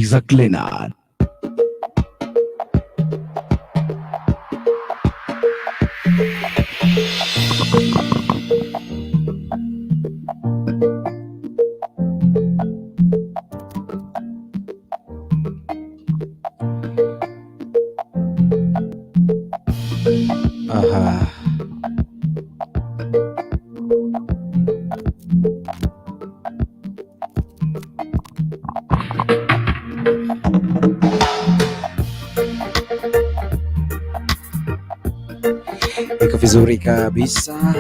Isaac Leonard. Aha. Iko vizuri kabisa.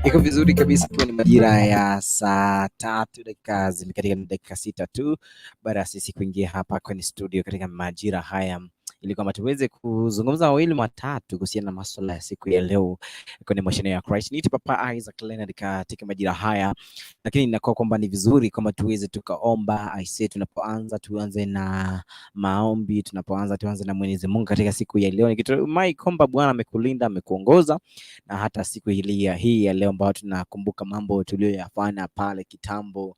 Iko vizuri kabisa ikiwa ni majira ya saa 3 dakika zimekatika na dakika 6 tu baada ya sisi kuingia hapa kwenye studio katika majira haya ili kwamba tuweze kuzungumza mawili matatu kuhusiana na masuala ya siku ya leo kwenye mashine ya Christ. Niite Papa Isaac Leonard katika majira haya, lakini inakuwa kwamba ni vizuri kwamba tuweze tukaomba. I say tunapoanza tuanze na maombi, tunapoanza tuanze na Mwenyezi Mungu katika siku ya leo, nikitumai kwamba Bwana amekulinda, amekuongoza na hata siku hii ya leo ambayo tunakumbuka mambo tuliyoyafanya pale kitambo,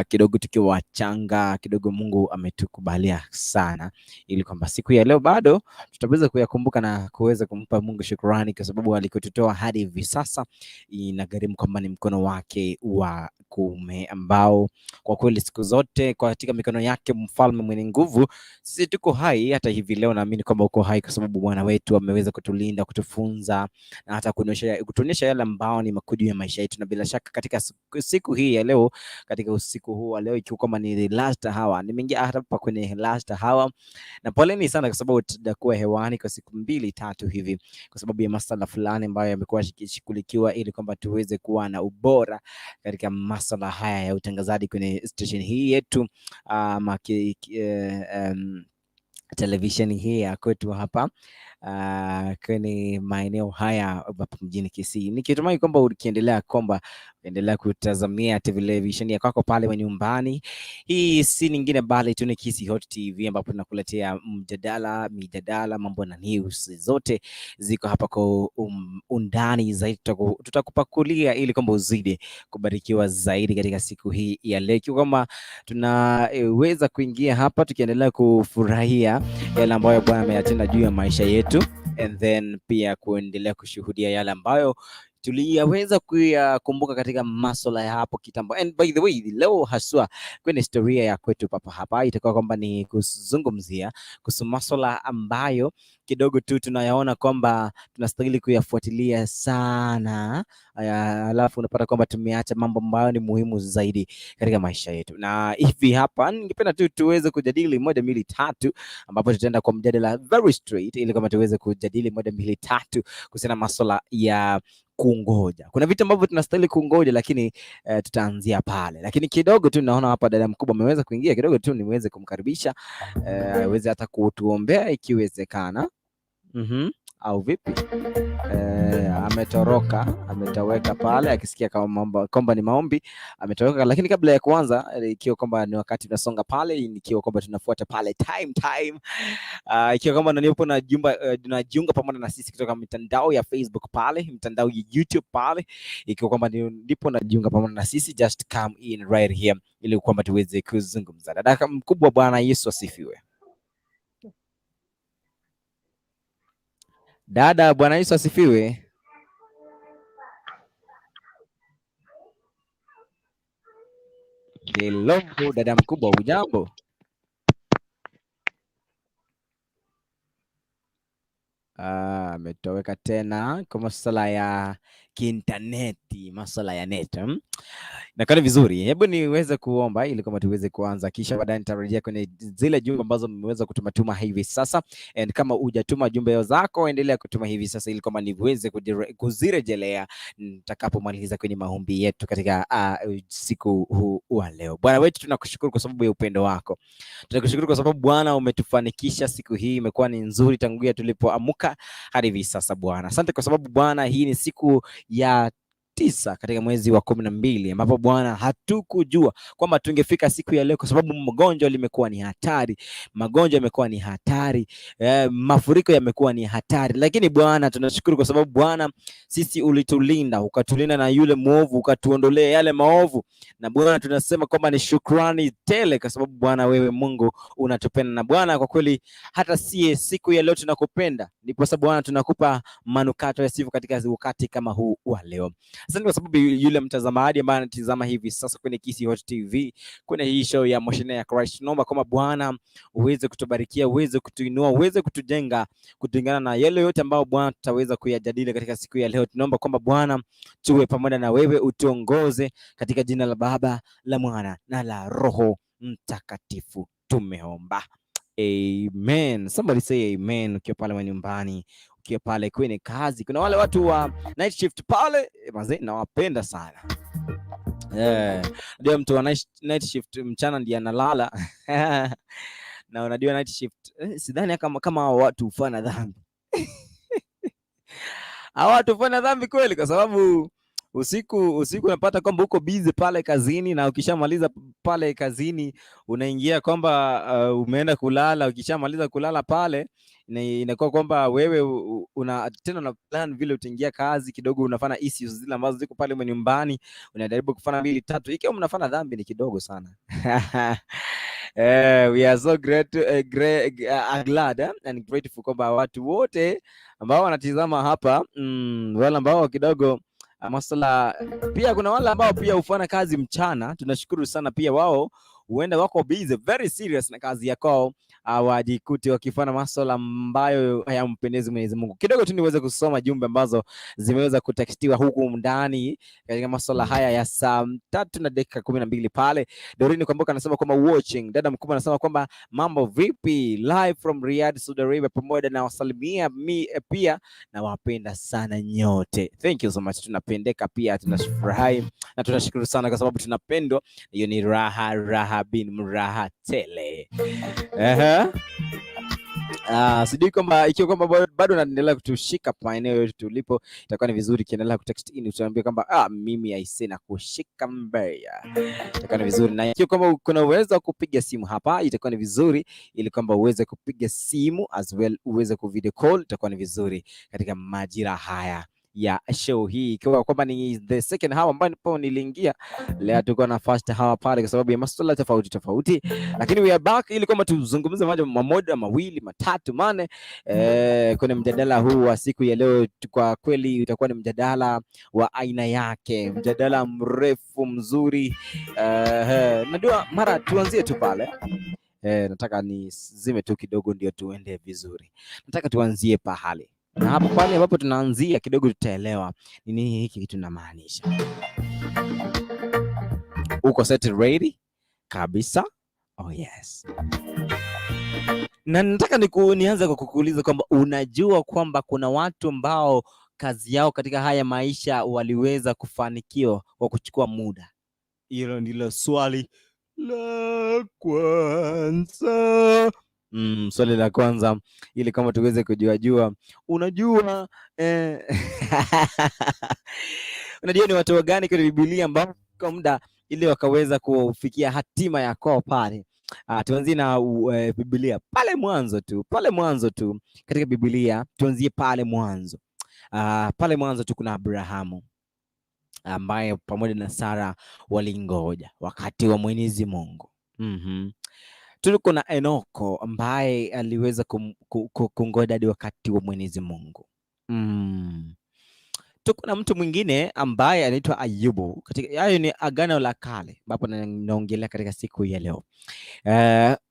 kidogo tukiwa wachanga kidogo, Mungu ametukubalia sana ili kwamba siku ya leo bado tutaweza kuyakumbuka na kuweza kumpa Mungu shukrani kwa sababu alikotutoa hadi hivi sasa inagharimu kwamba ni mkono wake wa kuume ambao kwa kweli siku zote katika mikono yake mfalme mwenye nguvu sisi tuko hai. Hata hivi leo naamini kwamba uko hai kwa sababu Bwana wetu ameweza kutulinda, kutufunza na hata kutuonyesha yale ambao ni makuju ya maisha yetu, na bila shaka katika siku hii ya leo, katika usiku huu wa leo, ikiwa kwamba ni the last hour, nimeingia hapa kwenye last hour, na poleni sana kwa sababu tutakuwa hewani kwa siku 2-3 hivi kwa sababu ya masuala fulani ambayo yamekuwa yakishughulikiwa ili kwamba tuweze kuwa na ubora katika masuala haya ya utangazaji kwenye station hii yetu ama televisheni hii ya kwetu hapa kwenye maeneo haya hapa mjini Kisii, nikitumai kwamba ukiendelea kwamba endelea kutazamia televisheni ya kwako pale nyumbani. Hii si nyingine bali tu ni Kisii Hot TV ambapo tunakuletea mjadala, mijadala, mambo na news zote ziko hapa kwa undani zaidi. Tutakupakulia ili kwamba uzidi kubarikiwa zaidi katika siku hii ya leo, ikiwa kwamba tunaweza kuingia hapa tukiendelea kufurahia yale ambayo Bwana ameyatenda juu ya maisha yetu, and then pia kuendelea kushuhudia yale ambayo tuliyaweza kuyakumbuka katika masuala ya hapo kitambo. And by the way, leo haswa kwenye historia ya kwetu papa hapa itakuwa kwamba ni kuzungumzia kuhusu masuala ambayo kidogo tu tunayaona kwamba tunastahili kuyafuatilia sana, alafu unapata kwamba tumeacha mambo ambayo ni muhimu zaidi katika maisha yetu. Na hivi hapa ningependa tu tuweze kujadili 1 2 3, ambapo tutaenda kwa mjadala very straight ili kama tuweze kujadili 1 2 3 kuhusiana na masuala ya kungoja. Kuna vitu ambavyo tunastahili kungoja, lakini tutaanzia pale. Lakini kidogo tu naona hapa dada mkubwa ameweza kuingia, kidogo tu niweze kumkaribisha aweze hata kutuombea ikiwezekana. Au vipi? Ametoroka, ametoweka pale akisikia kama mambo kwamba ni maombi, ametoweka. Lakini kabla ya kuanza, ikiwa kwamba ni wakati tunasonga pale, ikiwa kwamba tunafuata pale time. Ikiwa kwamba nipo na jumba, tunajiunga pamoja na sisi kutoka mitandao ya Facebook pale, mitandao ya YouTube pale, ikiwa kwamba ndipo najiunga pamoja na sisi, just come in right here ili kwamba tuweze kuzungumza. Dada mkubwa, Bwana Yesu asifiwe. Dada, Bwana Yesu asifiwe. Hello, dada mkubwa, hujambo? Ametoweka tena kwa masuala ya kiintaneti, masuala ya net. Nakana vizuri. Hebu niweze kuomba ili kama tuweze kuanza, kisha baadaye nitarejea kwenye zile jumbe ambazo mmeweza kutumatuma hivi sasa. And kama hujatuma jumbe zako, endelea kutuma hivi sasa ili kama niweze kuzirejelea nitakapomaliza kwenye maombi yetu katika siku huu wa leo. Bwana wetu, tunakushukuru kwa sababu ya upendo wako. Tunakushukuru kwa sababu Bwana umetufanikisha siku hii, imekuwa ni nzuri tangu tulipoamka hadi hivi sasa Bwana. Asante kwa sababu Bwana hii ni siku ya 9 katika mwezi wa 12, ambapo Bwana hatukujua kwamba tungefika siku ya leo, kwa sababu magonjwa limekuwa ni hatari, magonjwa yamekuwa ni hatari, mafuriko yamekuwa ni hatari, lakini Bwana tunashukuru kwa sababu Bwana sisi ulitulinda, ukatulinda na yule mwovu, ukatuondolea yale maovu, na Bwana tunasema kwamba ni shukrani tele, kwa sababu Bwana wewe Mungu unatupenda, na Bwana kwa kweli hata sie siku ya leo tunakupenda, ndiposa Bwana tunakupa manukato ya sifa katika wakati kama huu wa leo. Asante kwa sababu yule mtazamaji ambaye anatizama hivi sasa kwenye Kisii Hot TV, kwenye hii show ya Moshene ya Christ, tunaomba kwamba Bwana uweze kutubarikia, uweze kutuinua, uweze kutujenga kulingana na yale yote ambayo Bwana tutaweza kuyajadili katika siku ya leo. Tunaomba kwamba Bwana tuwe pamoja na wewe, utuongoze katika jina la Baba, la Mwana na la Roho Mtakatifu tumeomba. Amen. Somebody say amen ukiwa pale nyumbani, ukiwa pale kwenye kazi. Kuna wale watu wa night shift pale, mazee nawapenda sana. Ndio mtu wa night shift mchana ndiye analala na unajua night shift, sidhani kama hao watu hufanya dhambi. Hao watu hufanya dhambi kweli, kwa sababu usiku usiku unapata kwamba uko busy pale kazini, na ukishamaliza pale kazini unaingia kwamba umeenda kulala. Ukishamaliza kulala pale inakuwa kwamba wewe una tena una plan vile utaingia kazi kidogo, unafanya issues zile ambazo ziko pale nyumbani, unajaribu kufanya mbili tatu. Ikiwa mnafanya dhambi ni kidogo sana. We are so great, glad and grateful kwamba watu wote ambao wanatizama hapa, wale ambao kidogo masuala pia, kuna wale ambao pia hufanya kazi mchana. Tunashukuru sana pia, wao huenda wako busy very serious na kazi ya kwao, hawajikuti wakifanya masuala ambayo hayampendezi Mwenyezi Mungu. Kidogo tu niweze kusoma jumbe ambazo zimeweza kutekstiwa huku ndani katika masuala haya ya saa 3:12 pale. Dorini Kwamboka anasema kwamba watching. Dada mkubwa anasema kwamba mambo vipi, live from Riyadh, Saudi Arabia, pamoja na wasalimia mi pia nawapenda sana nyote. Thank you so much, tunapendeka pia, tunafurahi na tunashukuru sana kwa sababu tunapendwa. Hiyo ni raha raha bin mraha tele. Ehe. Sijui kwamba ikiwa kwamba bado naendelea kutushika maeneo yote tulipo, itakuwa ni vizuri kiendelea kutext in, utaambia kwamba mimi aise na kushika Mbeya, itakuwa ni vizuri. Na ikiwa kwamba kuna uwezo wa kupiga simu hapa, itakuwa ni vizuri ili kwamba uweze kupiga simu as well, uweze ku video call, itakuwa ni vizuri katika majira haya ya show hii, ikiwa kwamba ni the second hour ambapo niliingia leo. Tulikuwa na first hour pale kwa sababu ya masuala tofauti tofauti, lakini we are back ili kwamba tuzungumze moja mamoja mawili matatu mane kwenye mjadala huu wa siku ya leo. Kwa kweli utakuwa ni mjadala wa aina yake, mjadala mrefu mzuri. Najua mara tuanzie tu pale. Nataka nizime tu kidogo ndio tuende vizuri. Nataka tuanzie pahali na hapo pale ambapo tunaanzia kidogo tutaelewa ni nini hiki kitu tunamaanisha. Uko set ready kabisa? Oh yes. Na nataka nianze kwa kukuuliza kwamba unajua kwamba kuna watu ambao kazi yao katika haya maisha waliweza kufanikiwa kwa kuchukua muda. Hilo ndilo swali la kwanza. Swali la kwanza ili kama tuweze kujua jua, unajua unajua ni watu gani kwenye Biblia ambao kwa muda ili wakaweza kufikia hatima ya kwao pale. Tuanzie na Biblia pale mwanzo tu, pale mwanzo tu katika Biblia tuanzie pale mwanzo. Pale mwanzo tu kuna Abrahamu ambaye pamoja na Sara walingoja wakati wa Mwenyezi Mungu. Tuliko na Enoko ambaye aliweza kungoja hadi wakati wa Mwenyezi Mungu. Tuko na mtu mwingine ambaye anaitwa Ayubu. Katika hayo ni Agano la Kale ambapo naongelea katika siku ya leo.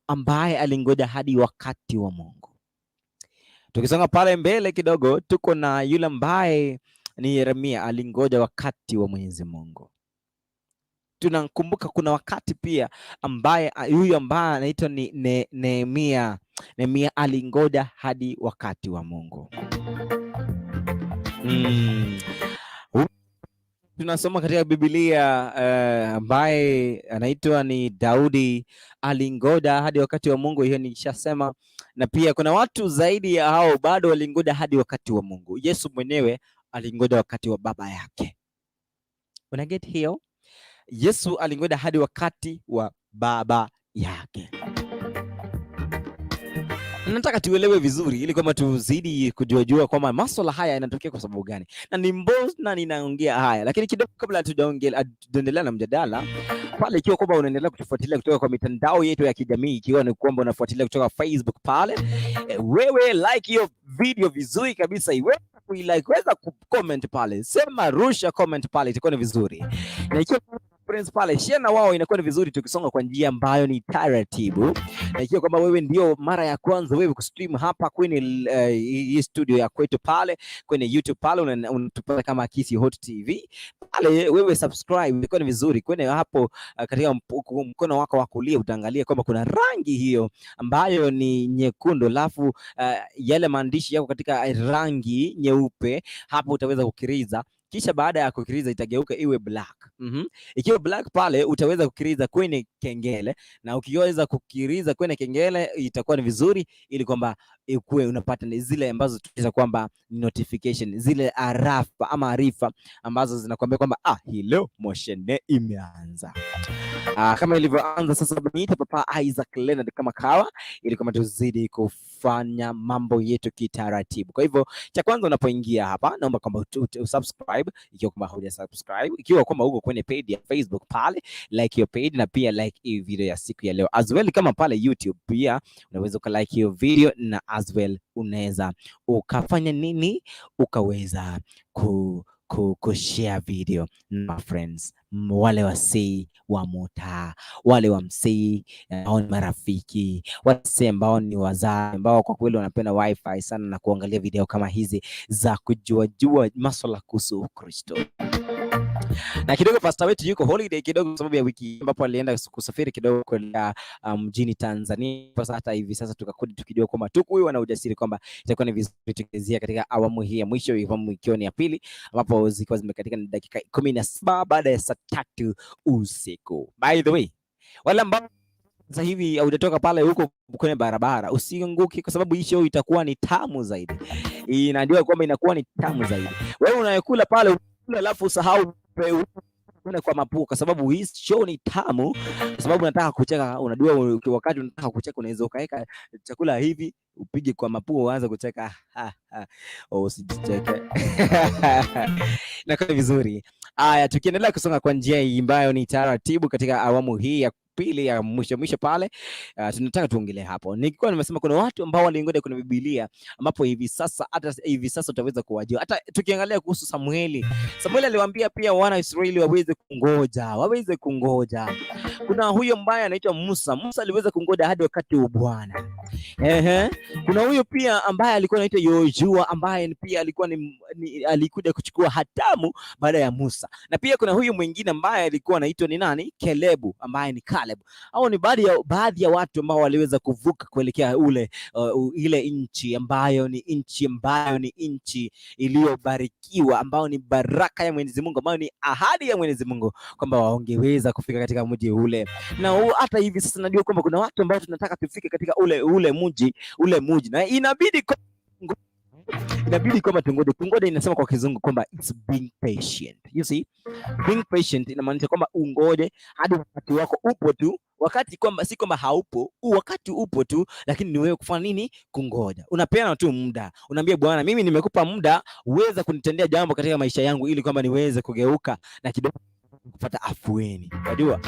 Ambaye alingoja hadi wakati wa Mungu. Tukisonga pale mbele kidogo, tuko na yule ambaye ni Yeremia, alingoja wakati wa Mwenyezi Mungu. Tunakumbuka kuna wakati pia ambaye huyu ambaye anaitwa ni Nehemia. Nehemia alingoja hadi wakati wa Mungu. Tunasoma katika Biblia ambaye anaitwa ni Daudi alingoja hadi wakati wa Mungu, hiyo nishasema. Na pia kuna watu zaidi ya hao bado walingoja hadi wakati wa Mungu. Yesu mwenyewe alingoja wakati wa baba yake. Una get hiyo? Yesu alingoja hadi wakati wa baba yake. Nataka tuelewe vizuri ili kwamba tuzidi kujuajua kwamba maswala haya yanatokea kwa sababu gani na ni mbona ninaongea haya. Lakini kidogo kabla hatujaendelea na mjadala pale, ikiwa kwamba unaendelea kutufuatilia kutoka kwa mitandao yetu ya kijamii, ikiwa ni kwamba unafuatilia kutoka Facebook pale, wewe like hiyo video vizuri kabisa, iwe like, weza kucomment pale, sema rusha comment pale, itakuwa ni vizuri, na ikiwa friends pale share na wao, inakuwa ni vizuri tukisonga kwa njia ambayo ni taratibu. Na ikiwa kwamba wewe ndio mara ya kwanza wewe kustream hapa kwenye hii studio ya kwetu pale kwenye YouTube pale, unatupata kama Kisii Hot TV pale, wewe subscribe, inakuwa ni vizuri kwenye hapo katika mkono wako wa kulia utaangalia kwamba kuna rangi hiyo ambayo ni nyekundu, alafu yale maandishi yako katika rangi nyeupe, hapo utaweza kukiriza, kisha baada ya kukiriza itageuka iwe black. Ikiwa black pale utaweza kukiriza kwenye kengele, na ukiweza kukiriza kwenye kengele itakuwa ni vizuri, ili kwamba ikuwe unapata ni zile ambazo tunaita kwamba ni notification, zile arafa ama arifa ambazo zinakuambia kwamba hii leo moshene imeanza. Kama ilivyoanza sasa, niite Papa Isaac Leonard kama kawa, ili kwamba tuzidi kufanya mambo yetu kitaratibu. Kwa hivyo cha kwanza unapoingia hapa, naomba kwamba usubscribe ikiwa kwamba huja subscribe, ikiwa kwamba uko kwenye page ya Facebook pale, like your page na pia like hii video ya siku ya leo as well. Kama pale YouTube pia unaweza ukalike hiyo video na as well unaweza ukafanya nini, ukaweza ku share video na friends, wale wasee wa mutaa, wale wa msee ambao ni marafiki, wale ambao ni wazazi ambao kwa kweli wanapenda wifi sana na kuangalia video kama hizi za kujuajua maswala kuhusu Ukristo. Na kidogo pastor wetu yuko holiday kidogo kwa sababu ya wiki ambapo alienda kusafiri kidogo kwenda mjini Tanzania. Sasa hata hivi sasa tukakudi tukijua kwamba tukuwa na ujasiri kwamba itakuwa ni vizuri tukianzia katika awamu hii ya mwisho, awamu ikiwa ni ya pili, ambapo zikiwa zimekatika ni dakika 17 baada ya saa 3 usiku. By the way, wale ambao sasa hivi haujatoka pale huko kwenye barabara, usianguke, kwa sababu hii show itakuwa ni tamu zaidi. Inajua kwamba inakuwa ni tamu zaidi. Wewe unayekula pale, alafu usahau kwa mapua, kwa sababu hii show ni tamu, kwa sababu unataka kucheka. Unajua wakati unataka kucheka unaweza ukaweka chakula hivi upige kwa mapua uanze kucheka. Oh, usijicheke. Inakuwa vizuri. Aya, tukiendelea kusonga kwa njia ambayo ni taratibu katika awamu hii ya pili ya mwisho mwisho pale, tunataka tuongelee hapo. Nilikuwa nimesema kuna watu ambao walingoja kwenye Biblia, ambapo hivi sasa hata hivi sasa utaweza kuwajua. Hata tukiangalia kuhusu Samueli, Samueli aliwaambia pia wana Israeli waweze kungoja, waweze kungoja. Kuna huyo ambaye anaitwa Musa. Musa aliweza kungoja hadi wakati wa Bwana. Ehe. Kuna huyo pia ambaye alikuwa anaitwa Yoshua ambaye pia alikuwa ni alikuja kuchukua hatamu baada ya Musa. Na pia kuna huyu mwingine ambaye alikuwa anaitwa ni nani? Kelebu, ambaye ni Caleb. Hao ni baadhi ya watu ambao waliweza kuvuka kuelekea ule ile nchi ambayo ni nchi ambayo ni nchi iliyobarikiwa, ambayo ni baraka ya Mwenyezi Mungu, ambayo ni ahadi ya Mwenyezi Mungu kwamba wangeweza kufika katika mji ule. Na hata hivi sasa najua kwamba kuna watu ambao tunataka tufike katika ule mji ule mji, na inabidi kwamba tungoje tungoje. Inasema kwa Kizungu kwamba it's being patient. You see, being patient inamaanisha kwamba ungoje hadi wakati wako upo tu, wakati kwamba si kwamba haupo, wakati upo tu, lakini ni wewe kufanya nini? Kungoja. Unapeana tu muda, unaambia Bwana, mimi nimekupa muda uweze kunitendea jambo katika maisha yangu, ili kwamba niweze kugeuka na kidogo kupata afueni. Unajua,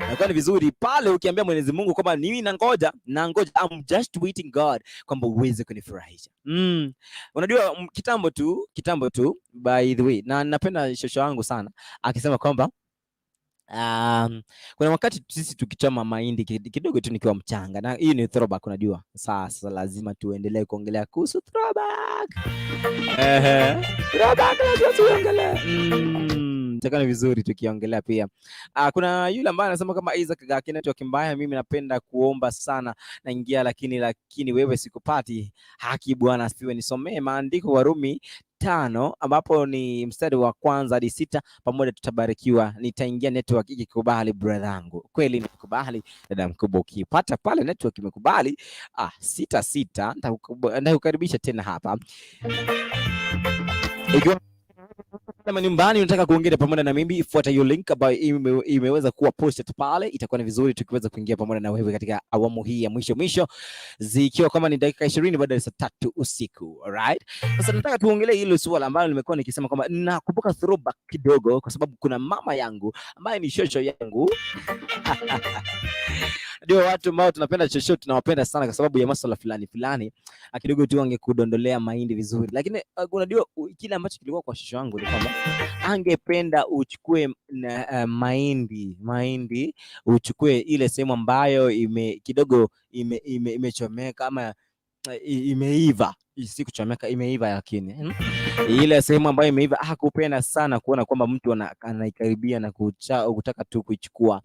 inakuwa ni vizuri pale ukiambia Mwenyezi Mungu kwamba mimi nangoja, nangoja, I'm just waiting God, kwamba uweze kunifurahisha. Unajua kitambo tu, by the way, na napenda shosho wangu sana akisema kwamba kuna wakati sisi tukichoma mahindi kidogo tu nikiwa mchanga, na hii ni throwback. Unajua sasa lazima tuendelee kuongelea kuhusu throwback. Ehe, throwback lazima tuongelee. Itakuwa ni vizuri tukiongelea pia. Kuna yule ambaye anasema kama Isaac Gaki, network mbaya, mimi napenda kuomba sana naingia, lakini wewe sikupati. Haki Bwana asifiwe. Nisomee maandiko Warumi 5 ambapo ni mstari wa kwanza hadi 6, pamoja tutabarikiwa. Nitaingia network ikikubali, brother yangu. Kweli nikubali, dada mkubwa, ukipata pale network imekubali, sita sita, nitakukaribisha tena hapa. Ikiwa Kama nyumbani unataka kuongea pamoja na mimi, fuata hiyo link ambayo imeweza kuwa posted pale. Itakuwa ni vizuri tukiweza kuingia pamoja na wewe katika awamu hii ya mwisho mwisho, zikiwa kama ni dakika 20 baada ya saa 3 usiku. Alright, sasa nataka tuongelee hilo suala ambalo nimekuwa nikisema kwamba nakumbuka throwback kidogo, kwa sababu kuna mama yangu ambaye ni shosho yangu. Ndio watu ambao tunapenda shosho, tunawapenda sana kwa sababu ya masuala fulani fulani, kidogo tu angekudondolea mahindi vizuri, lakini unajua kile ambacho kilikuwa kwa shosho yangu ni kwamba angependa uchukue mahindi uchukue ile sehemu ambayo ime kidogo imechomeka ama imeiva, si kuchomeka, imeiva, lakini ile sehemu ambayo imeiva hakupenda sana kuona kwamba mtu anaikaribia na kutaka tu kuichukua.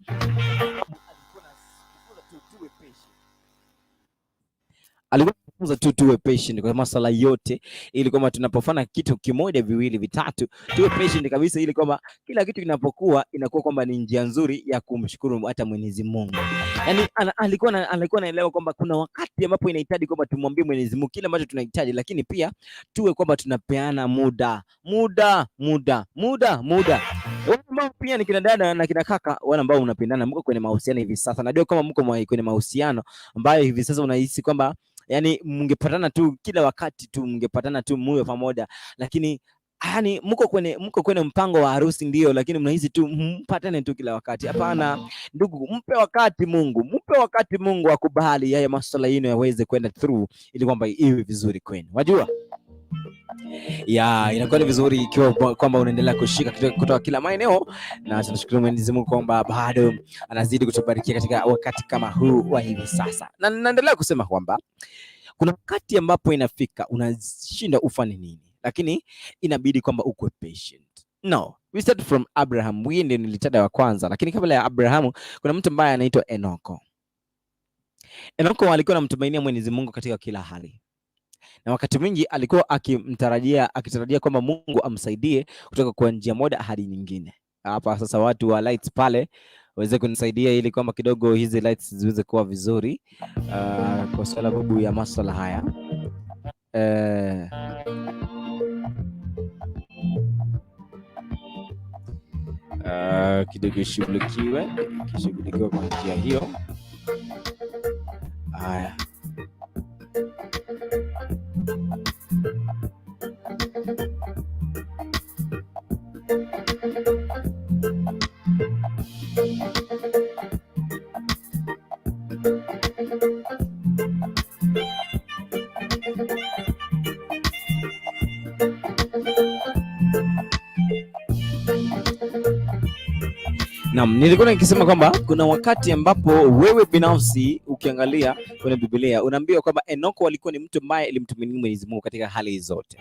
Alikuwa anafunza tu tuwe patient kwa masuala yote, ili kwamba tunapofanya kitu kimoja, viwili, vitatu, tuwe patient kabisa, ili kwamba kila kitu kinapokuwa inakuwa kwamba ni njia nzuri ya kumshukuru hata Mwenyezi Mungu. Yani alikuwa anaelewa kwamba kuna wakati ambapo inahitaji kwamba tumwambie Mwenyezi Mungu kile ambacho tunahitaji, lakini pia tuwe kwamba tunapeana muda, muda, muda, muda, muda. Wale ambao pia ni kina dada na kina kaka, wale ambao unapendana, mko kwenye mahusiano hivi sasa, najua kama mko kwenye mahusiano ambayo hivi sasa unahisi kwamba yani mngepatana tu kila wakati tu, mngepatana tu muwe pamoja, lakini yani mko kwenye mpango wa harusi ndio, lakini mnahisi tu mpatane tu kila wakati. Hapana ndugu, mpe wakati Mungu, mpe wakati Mungu akubali yaya masuala yenu yaweze kwenda through, ili kwamba iwe vizuri kwenu. Wajua ya inakuwa ni vizuri ikiwa kwamba unaendelea kushika kutoka kila maeneo, na tunashukuru Mwenyezi Mungu kwamba bado anazidi kutubarikia katika wakati kama huu wa hivi sasa, na naendelea kusema kwamba kuna wakati ambapo inafika unashinda ufanye nini, lakini inabidi kwamba ukuwe patient. No, we start from Abraham. Huyu ndiye nilitaja wa kwanza, lakini kabla ya Abrahamu kuna mtu ambaye anaitwa Enoko. Enoko alikuwa anamtumainia Mwenyezi Mungu katika kila hali, na wakati mwingi alikuwa akimtarajia akitarajia kwamba Mungu amsaidie kutoka kwa njia moja hadi nyingine. Hapa sasa watu wa lights pale waweze kunisaidia ili kwamba kidogo hizi lights ziweze kuwa vizuri, kwa sababu ya maswala haya. Kidogo ishughulikiwe kwa njia hiyo. Haya. Naam, nilikuwa nikisema kwamba kuna wakati ambapo wewe binafsi ukiangalia kwenye Biblia unaambiwa kwamba Enoko alikuwa ni mtu ambaye alimtumaini Mwenyezi Mungu katika hali zote.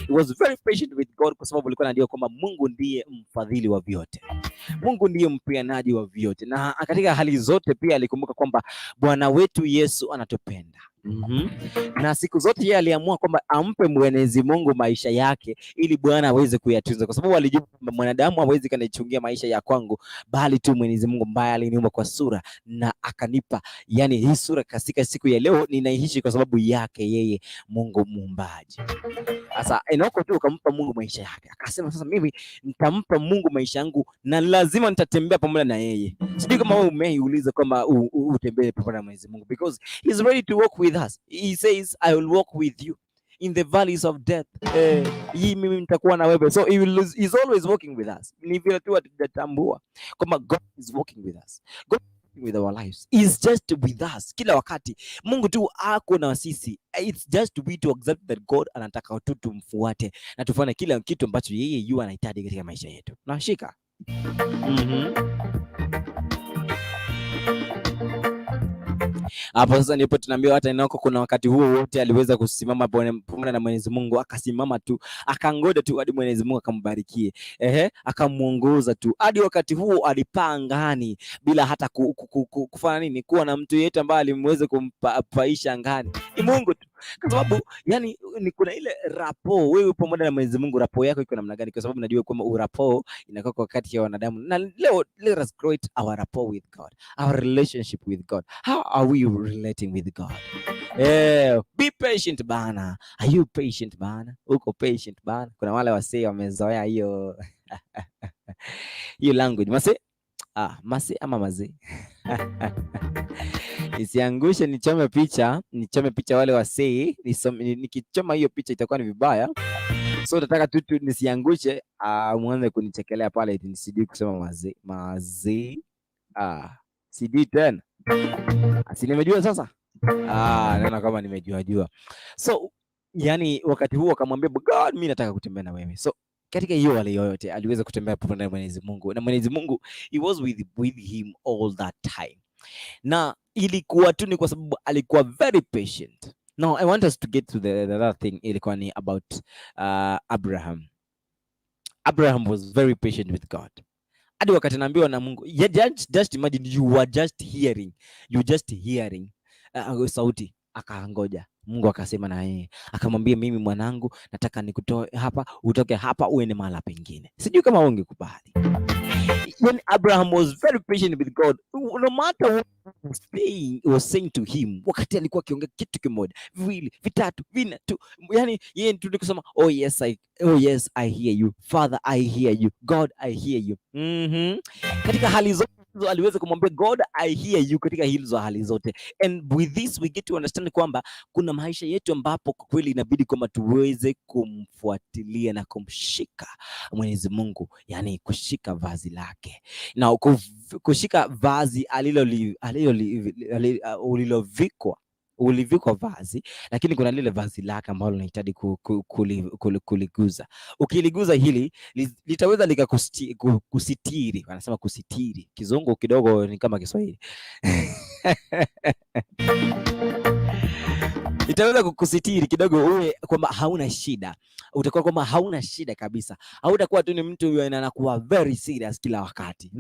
He was very patient with God kwa sababu alikuwa anajua kwamba Mungu ndiye mfadhili wa vyote. Mungu ndiye mpeanaji wa vyote. Na katika hali zote pia alikumbuka kwamba Bwana wetu Yesu anatupenda. Na siku zote yeye aliamua kwamba ampe Mwenyezi Mungu maisha yake ili Bwana aweze kuyatunza, kwa sababu alijua kwamba mwanadamu hawezi kanichungia maisha ya kwangu, bali tu Mwenyezi Mungu ambaye aliniumba kwa sura na akanipa, yani hii sura katika siku ya leo ninaishi kwa sababu yake yeye Mungu muumbaji. Sasa Enoko tu akampa Mungu maisha yake, akasema sasa mimi nitampa Mungu maisha yangu na lazima nitatembea pamoja na yeye. Sijui kama wewe umeiuliza kwamba utembee pamoja na Mwenyezi Mungu, because he's ready to walk with us. He says, "I will walk with you in the valleys of death." Hii mimi nitakuwa na wewe. So he's always walking with us. Ni vile tu hatujatambua kwamba God is walking with us. God is walking with our lives. He's just with us kila wakati. Mungu tu ako na sisi. It's just we to accept that God anataka tu tumfuate na tufanye kila kitu ambacho yeye yu anahitaji katika maisha yetu. Nashika. Hapo sasa ndipo tunaambiwa hata Enoko kuna wakati huo wote aliweza kusimama pamoja na Mwenyezi Mungu, akasimama tu, akangoja tu hadi Mwenyezi Mungu akambarikie. Ehe, akamuongoza tu hadi wakati huo alipaa angani bila hata kufanya nini, kuwa na mtu yeyote ambaye alimweza kumpaisha angani. Ni Mungu tu. Kwa sababu yani ni kuna ile rapport, wewe pamoja na Mwenyezi Mungu, rapport yako iko namna gani? Kwa sababu najua kwamba urapport inakuwa kwa kati ya wanadamu, na leo let us create our rapport with God, our relationship with God. How are we relating with God? Be patient bana. Are you patient bana? Uko patient bana? Kuna wale wasee wamezoea hiyo hiyo language. Mase? Ah, mase ama mazee. Nisiangushe nichome picha wale wasee, nikichoma hiyo picha itakuwa ni vibaya. So nataka tu nisiangushe, muanze kunichekelea pale eti nisijui kusema mazee, mazee. Ah, sijui tena. Si nimejua sasa? Ah, naona kama nimejua jua. So yani wakati huo akamwambia, "God, mimi nataka kutembea na wewe." So katika hiyo hali yoyote aliweza kutembea pamoja na Mwenyezi Mungu, na Mwenyezi Mungu, he was with him all that time, na ilikuwa tu ni kwa sababu alikuwa very patient. Now I want us to get to the other thing, ilikuwa ni about Abraham. Abraham was very patient with God hadi wakati anaambiwa na Mungu, yeah, just imagine you were just hearing, you just hearing sauti, akaangoja Mungu akasema na yeye akamwambia, "Mimi mwanangu, nataka nikutoe hapa, utoke hapa uende mahala pengine." Sijui kama ungekubali. When Abraham was very patient with God, no matter what was saying to him, wakati alikuwa akiongea kitu kimoja, viwili, vitatu, vinne tu, yani yeye tu ni kusema, Oh yes, I hear you Father, I hear you God, I hear you." Katika hali zote hizo aliweza kumwambia, "God, I hear you," katika hizo hali zote. And with this we get to understand kwamba kuna maisha yetu ambapo kwa kweli inabidi kwamba tuweze kumfuatilia na kumshika Mwenyezi Mungu, yani kushika vazi lake na kushika vazi ulilovikwa, ulivikwa vazi, lakini kuna lile vazi lake ambalo linahitaji kuliguza. Ukiliguza hili litaweza likakusitiri, wanasema kusitiri. Kizungu kidogo ni kama Kiswahili. Itaweza kukusitiri kidogo, uwe kwamba hauna shida, utakuwa kwamba hauna shida kabisa, hautakuwa tu ni mtu huyo anakuwa very serious kila wakati.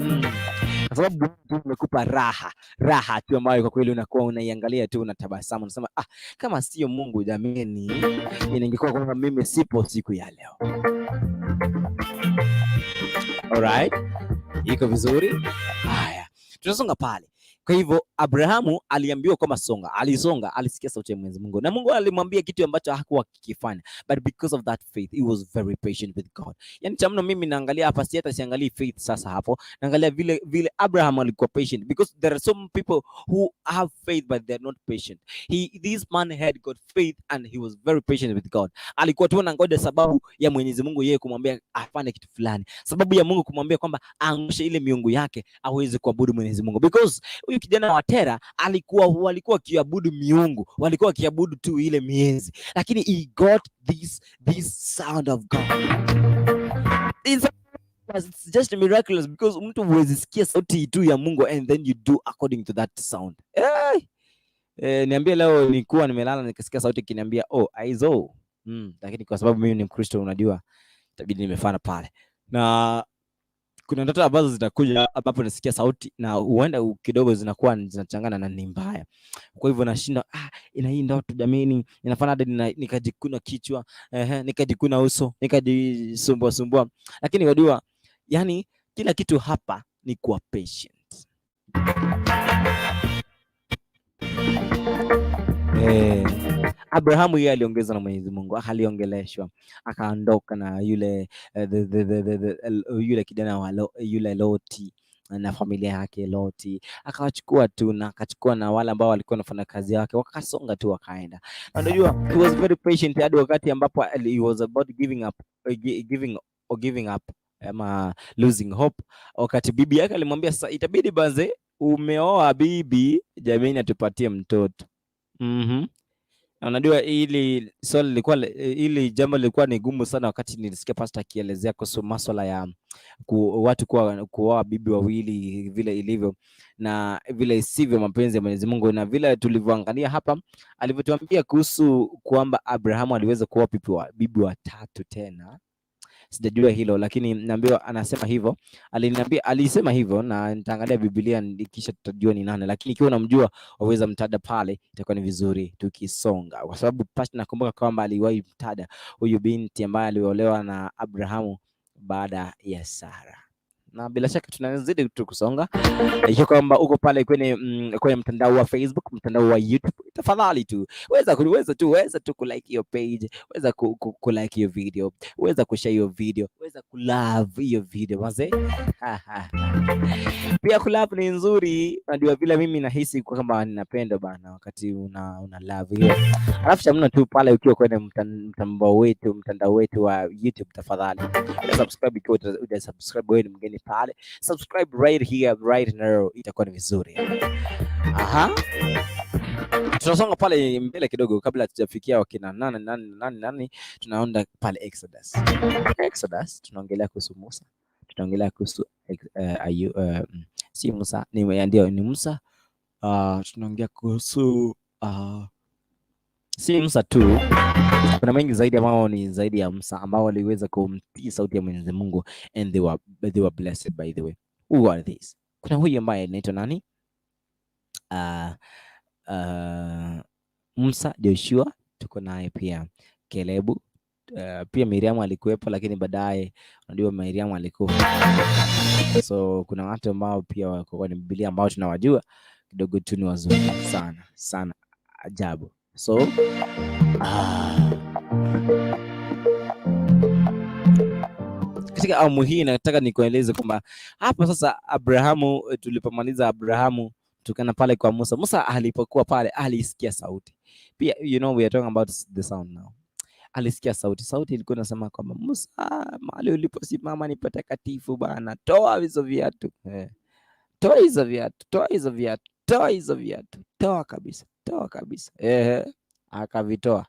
Kwa sababu tu umekupa raha, raha tu ambayo kwa kweli unakuwa unaiangalia tu unatabasamu, unasema, "Ah, kama sio Mungu jameni, ningekuwa kwamba mimi sipo siku ya leo." Alright, iko vizuri. Haya, tunasonga pale. Kwa hivyo Abrahamu aliambiwa kwamba songa, alisonga, alisikia sauti ya Mwenyezi Mungu na Mungu alimwambia kitu ambacho hakuwa kikifanya, but because of that faith he was very patient with God. Yani cha mno mimi naangalia hapa, si hata siangalii faith sasa hapo, naangalia vile vile Abraham alikuwa patient, because there are some people who have faith but they are not patient. This man had got faith and he was very patient with God. Alikuwa tu anangoja sababu ya Mwenyezi Mungu yeye kumwambia afanye kitu fulani, sababu ya Mungu kumwambia kwamba aangushe ile miungu yake aweze kuabudu Mwenyezi Mungu, because huyu kijana wa Tera alikuwa walikuwa wakiabudu miungu, walikuwa wakiabudu tu ile mienzi, lakini he got this sound of God. It's just miraculous because mtu huwezi sikia sauti tu ya Mungu and then you do according to that sound. Hey! Niambie leo nilikuwa nimelala nikasikia sauti ikiniambia, "Oh, aizo." Lakini kwa sababu mimi ni Mkristo, unajua itabidi nimefana pale. Na kuna ndoto ambazo zitakuja ambapo nasikia sauti na huenda kidogo zinakuwa zinachangana na ni mbaya. Kwa hivyo nashinda, ah, ina hii ndoto jamani, inafanya hadi nikajikuna kichwa, nikajikuna uso, nikajisumbua sumbua. Lakini wajua, yani kila kitu hapa ni kuwa patient. Abrahamu yeye aliongezwa na Mwenyezi Mungu, aliongeleshwa, akaondoka na yule the, yule kijana wa yule Loti na familia yake Loti, akawachukua tu na akachukua na wale ambao walikuwa wanafanya kazi yake, wakasonga tu wakaenda. Na unajua he was very patient hadi wakati ambapo he was about giving up, giving or giving up ama losing hope, wakati bibi yake alimwambia, "Sasa itabidi banze umeoa bibi, jamani, atupatie mtoto." Na unajua hili swali lilikuwa, hili jambo lilikuwa ni gumu sana wakati nilisikia pastor akielezea kuhusu masuala ya watu kuoa bibi wawili vile ilivyo na vile isivyo mapenzi ya Mwenyezi Mungu, na vile tulivyoangalia hapa alivyotuambia kuhusu kwamba Abrahamu aliweza kuoa bibi watatu tena. Sijajua hilo, lakini naambiwa anasema hivyo, aliniambia, alisema hivyo, na nitaangalia Biblia kisha tutajua ni nani, lakini ikiwa unamjua waweza mtaja pale, itakuwa ni vizuri tukisonga, kwa sababu nakumbuka kwamba aliwahi mtaja huyu binti ambaye aliolewa na Abrahamu baada ya Sara. Na bila shaka tunazidi tu kusonga, ikiwa kwamba uko pale kwenye mtandao wa Facebook, mtandao wa YouTube, tafadhali tu weza tu kulike hiyo page, weza kulike hiyo video, weza kushare hiyo video, weza kulove hiyo video mazee. Pia kulove ni nzuri, najua vile mimi nahisi kwamba ninapenda bana wakati una love hiyo. Alafu cha mno tu pale ukiwa kwenye mtandao wetu wa YouTube, tafadhali subscribe ikiwa huja subscribe, wewe ni mgeni pale, subscribe right here right now, itakuwa ni vizuri. Aha. Tunasonga pale mbele kidogo kabla hatujafikia wakina nani nani nani nani, tunaenda pale Exodus. Exodus tunaongelea kuhusu Musa, tunaongelea kuhusu si Musa, ni ndio ni Musa. Tunaongea kuhusu si Musa tu, kuna mengi zaidi ambao ni zaidi ya Musa ambao waliweza kumtii sauti ya Mwenyezi Mungu and they were blessed. By the way, who are these? Kuna huyu ambaye anaitwa nani? Musa, Joshua, tuko naye pia Kalebu, pia Miriamu alikuwepo, lakini baadaye unajua Miriamu alikufa. So kuna watu ambao pia wako kwenye Biblia ambao tunawajua kidogo tu ni wazuri sana sana ajabu. So katika awamu hii nataka nikueleze kwamba hapa sasa Abrahamu, tulipomaliza Abrahamu tukaenda pale kwa Musa. Musa alipokuwa pale alisikia sauti pia, we are talking about the sound now. Alisikia sauti, sauti ilikuwa inasema kwamba Musa, mahali uliposimama ni patakatifu bana, toa hizo viatu eh. Toa hizo viatu, toa hizo viatu, toa hizo viatu, toa kabisa, toa kabisa. Eh, akavitoa.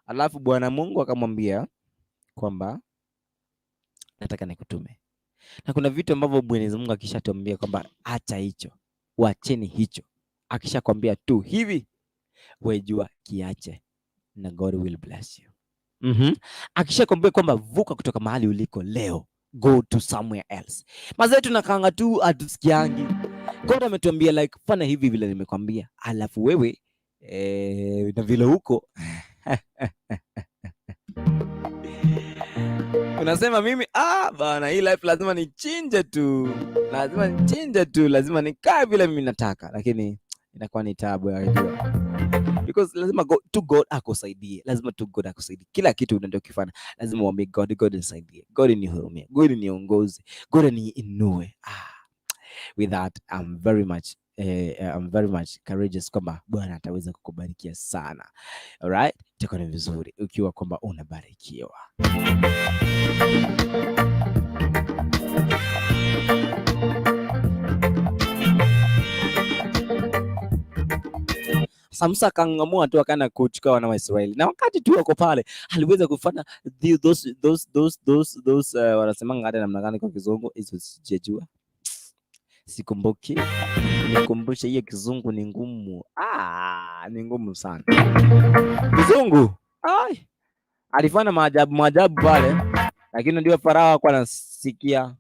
Alafu Bwana Mungu akamwambia kwamba nataka nikutume. Na kuna vitu ambavyo Mwenyezi Mungu akishatuambia kwamba acha hicho, wacheni hicho, akishakwambia tu hivi, wewe jua kiache na God will bless you. Akishakwambia kwamba vuka kutoka mahali uliko leo, go to somewhere else. Mazee tunakaanga tu hatusikiangi. God ametuambia like fanya hivi vile nimekwambia, alafu wewe na vile huko unasema mimi bana, hii life lazima nichinje tu, lazima nichinje tu, lazima nikae vile mimi nataka, lakini inakuwa ni tabu ya jua because lazima tu God akusaidie, lazima tu God akusaidie kila kitu unachokifanya, lazima uambie God, God nisaidie, God nihurumie, God niongoze, God niinue. With that I'm very much courageous kwamba Bwana ataweza kukubarikia sana. Alright, itakuwa ni vizuri ukiwa kwamba unabarikiwa. Sasa Musa akaamua tu akaenda kuchukua wana wa Israeli, na wakati tu wako pale aliweza kufanya those wanasemanga hata namna gani kwa Kizungu hizo sijajua, sikumbuki. Nikumbushe, hiyo Kizungu ni ngumu, ni ngumu sana Kizungu. Ai, alifanya maajabu maajabu pale, lakini ndio Farao hakuwa anasikia.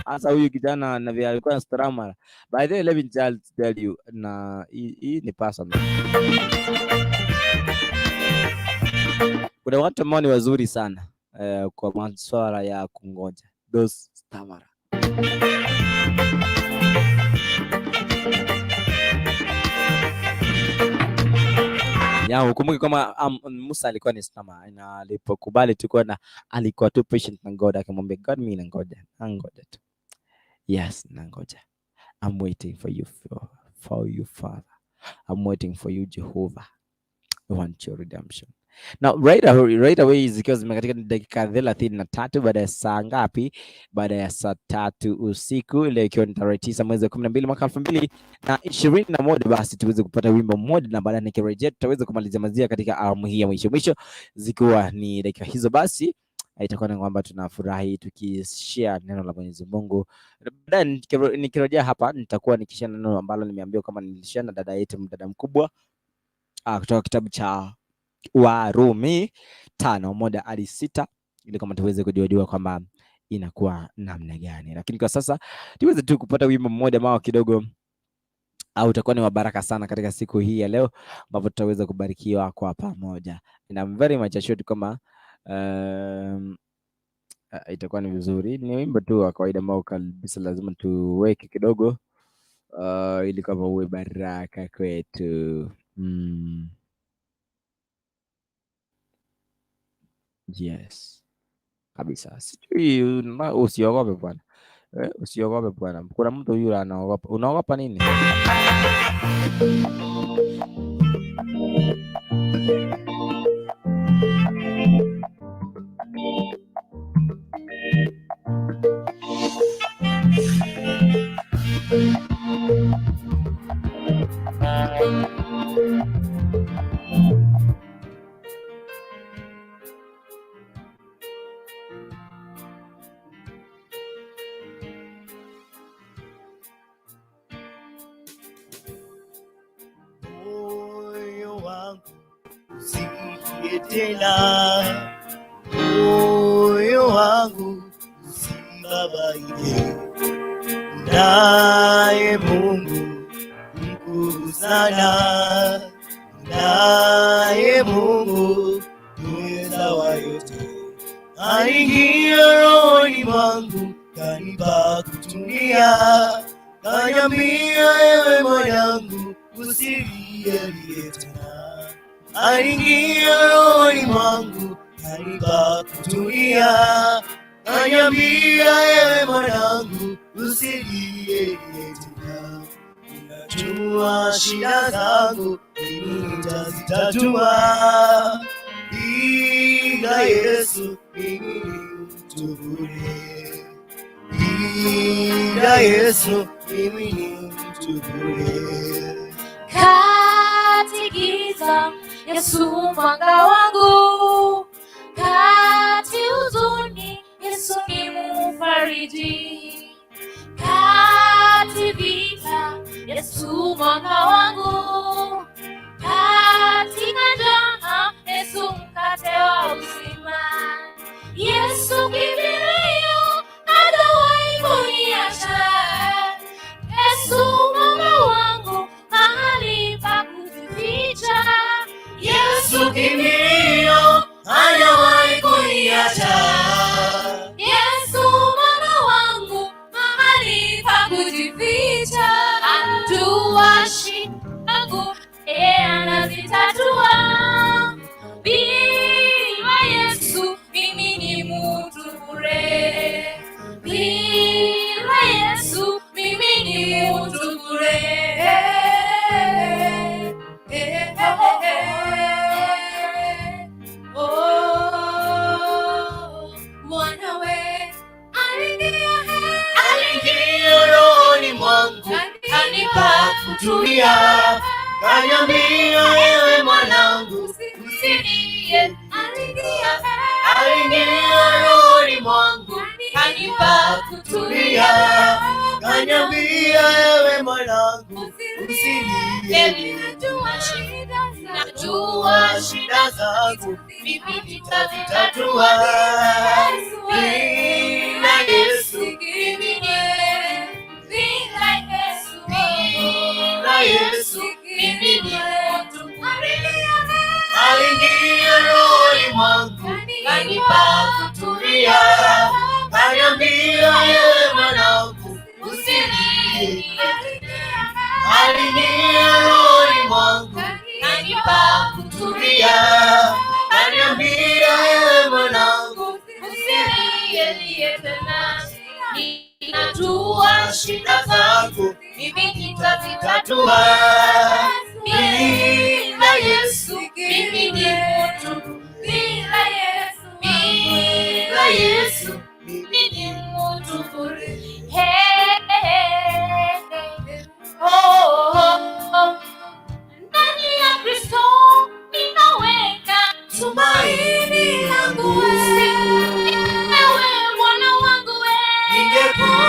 Sasa huyu kijana na vile alikuwa na stammer. By the way, let me just tell you, na hii ni personal. Kuna watu ambao ni wazuri sana kwa masuala ya kungoja, those stammerer. Ya, ukumbuke kama Musa alikuwa ni stammerer na alipokubali tu kuwa na alikuwa tu patient na God, akamwambia God, mimi nangoja, nangoja tu. Yes, nangoja. I'm waiting for you for you Father. I'm waiting for you Jehovah. I want your redemption. Now right away zikiwa zimekatika dakika 33 baada ya saa ngapi? Baada ya saa 3 usiku, leo ikiwa ni tarehe 9 mwezi wa 12 mwaka 2021, basi tuweze kupata wimbo mmoja na baadaye nikirejea tutaweza kumalizia mazia katika awamu hii ya mwisho mwisho, zikiwa ni dakika hizo, basi itakuwa ni kwamba tunafurahi tukishare neno la Mwenyezi Mungu. Baadaye nikirejea hapa nitakuwa nikishare neno ambalo nimeambiwa kama nilishare na dada yetu, dada mkubwa kutoka kitabu cha Warumi 5:1 hadi 6. ili kama tuweze kujua kwamba inakuwa namna gani. Lakini kwa sasa tuweze tu kupata wimbo mmoja ambao kidogo au utakuwa ni wa baraka sana katika siku hii ya leo, ambapo tutaweza kubarikiwa kwa pamoja. And I'm very much assured kama itakuwa ni vizuri. Ni wimbo tu wa kawaida ambao kabisa lazima tuweke kidogo ili kwamba uwe baraka kwetu. Yes, kabisa. Sijui usiogope bwana. Usiogope bwana. Kuna mtu yule anaogopa. Unaogopa nini? Moyo wangu usilie tena, moyo wangu usibabaike, naye Mungu mkuu sana, naye Mungu muweza wa yote, aingia rohoni mwangu, kanipa kutulia, kaniambia ewe mwanangu, usilie tena. Aingia rohoni mwangu, kanipa kutulia, kaniambia ewe mwanangu, usilie tena. Najua shida zangu mimi nitazitatua, bila Yesu mimi ni mtu bure, bila Yesu mimi ni mtu bure. Kati giza, Yesu mwanga wangu, kati huzuni, Yesu ni mfariji, kati vita, Yesu mwanga wangu, katika njaa, Yesu mkate wa uzima, Yesu kimbilio, hajawahi kuniacha. Yesu mwamba wangu, mahali pa kujificha. Yesu kimbilio, hajawahi kuniacha. Yesu mwamba wangu, mahali pa kujificha. Anajua shida zangu, yeye anazitatua. Bila Yesu mimi ni mtu bure. Bila Yesu mimi ni mtu bure. Eh, eh, eh. Oh, mwanawe aliingia Aliingia rohoni mwangu, kanipa kutulia, kaniambia ewe mwanangu, usilie. Aliingia Aliingia rohoni mwangu, kanipa kutulia, kaniambia ewe mwanangu, usilie. Najua shida zangu mimi nitazitatua, bila Yesu mimi ni bila Yesu bila Yesu mimi ni mtu Aliingia rohoni mwangu, kanipa kutulia, kaniambia ewe mwanangu, usilie. Aliingia rohoni mwangu, kanipa kutulia, kaniambia ewe mwanangu, usilie tena. Ninajua shida zangu mimi nitazitatua, bila Yesu mimi ni mtu bila Yesu bila Yesu mimi ni mtu bure. Hey, hey, hey. Oh, oh, oh. Ndani ya Kristo ninaweka tumaini langu. Ewe Bwana wangu we. Ningekuwa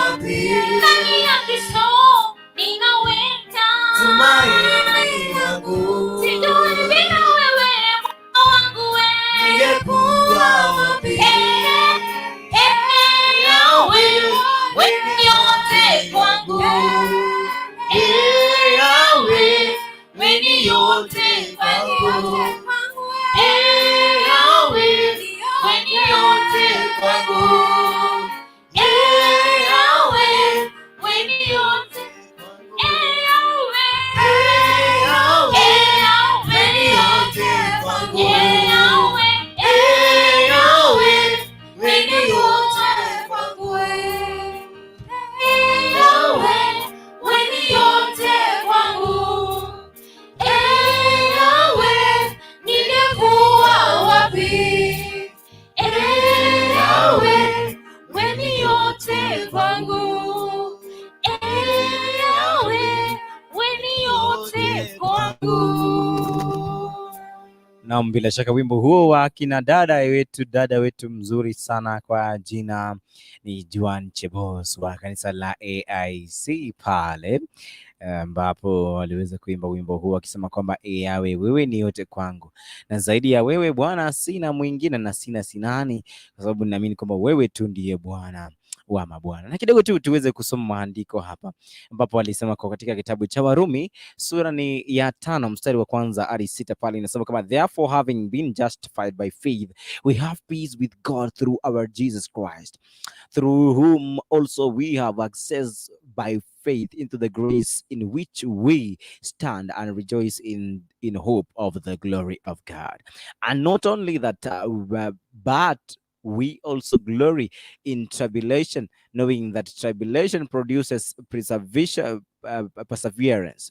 wapi? Ndani ya Kristo ninaweka kwangu. Eh, Yahweh, wewe ni yote. Eh, Yahweh. Eh, Yahweh, wewe ni yote kwangu. Eh, Yahweh. Eh, Yahweh, wewe ni yote kwangu. Eh, Yahweh, wewe ni yote kwangu. Eh, Yahweh, ningekuwa wapi? Eh, Yahweh, wewe ni yote kwangu. Eh, Yahweh, wewe ni yote kwangu. Naam, bila shaka wimbo huo wa kina dada wetu mzuri sana kwa jina ni Juan Chebos wa kanisa la AIC pale, ambapo waliweza kuimba wimbo huo akisema kwamba, "E Yawe, wewe ni yote kwangu, na zaidi ya wewe Bwana sina mwingine na sina sinani, kwa sababu ninaamini kwamba wewe tu ndiye Bwana wa mabwana." Na kidogo tu tuweze kusoma maandiko hapa, ambapo alisema kwa katika kitabu cha Warumi sura ni ya 5 mstari wa kwanza hadi 6 pale inasema kama, "Therefore, having been justified by faith, we have peace with God through our Jesus Christ, through whom also we have access by faith into the grace in which we stand and rejoice in hope of the glory of God. And not only that, but we also glory in tribulation, knowing that tribulation produces preservation, perseverance,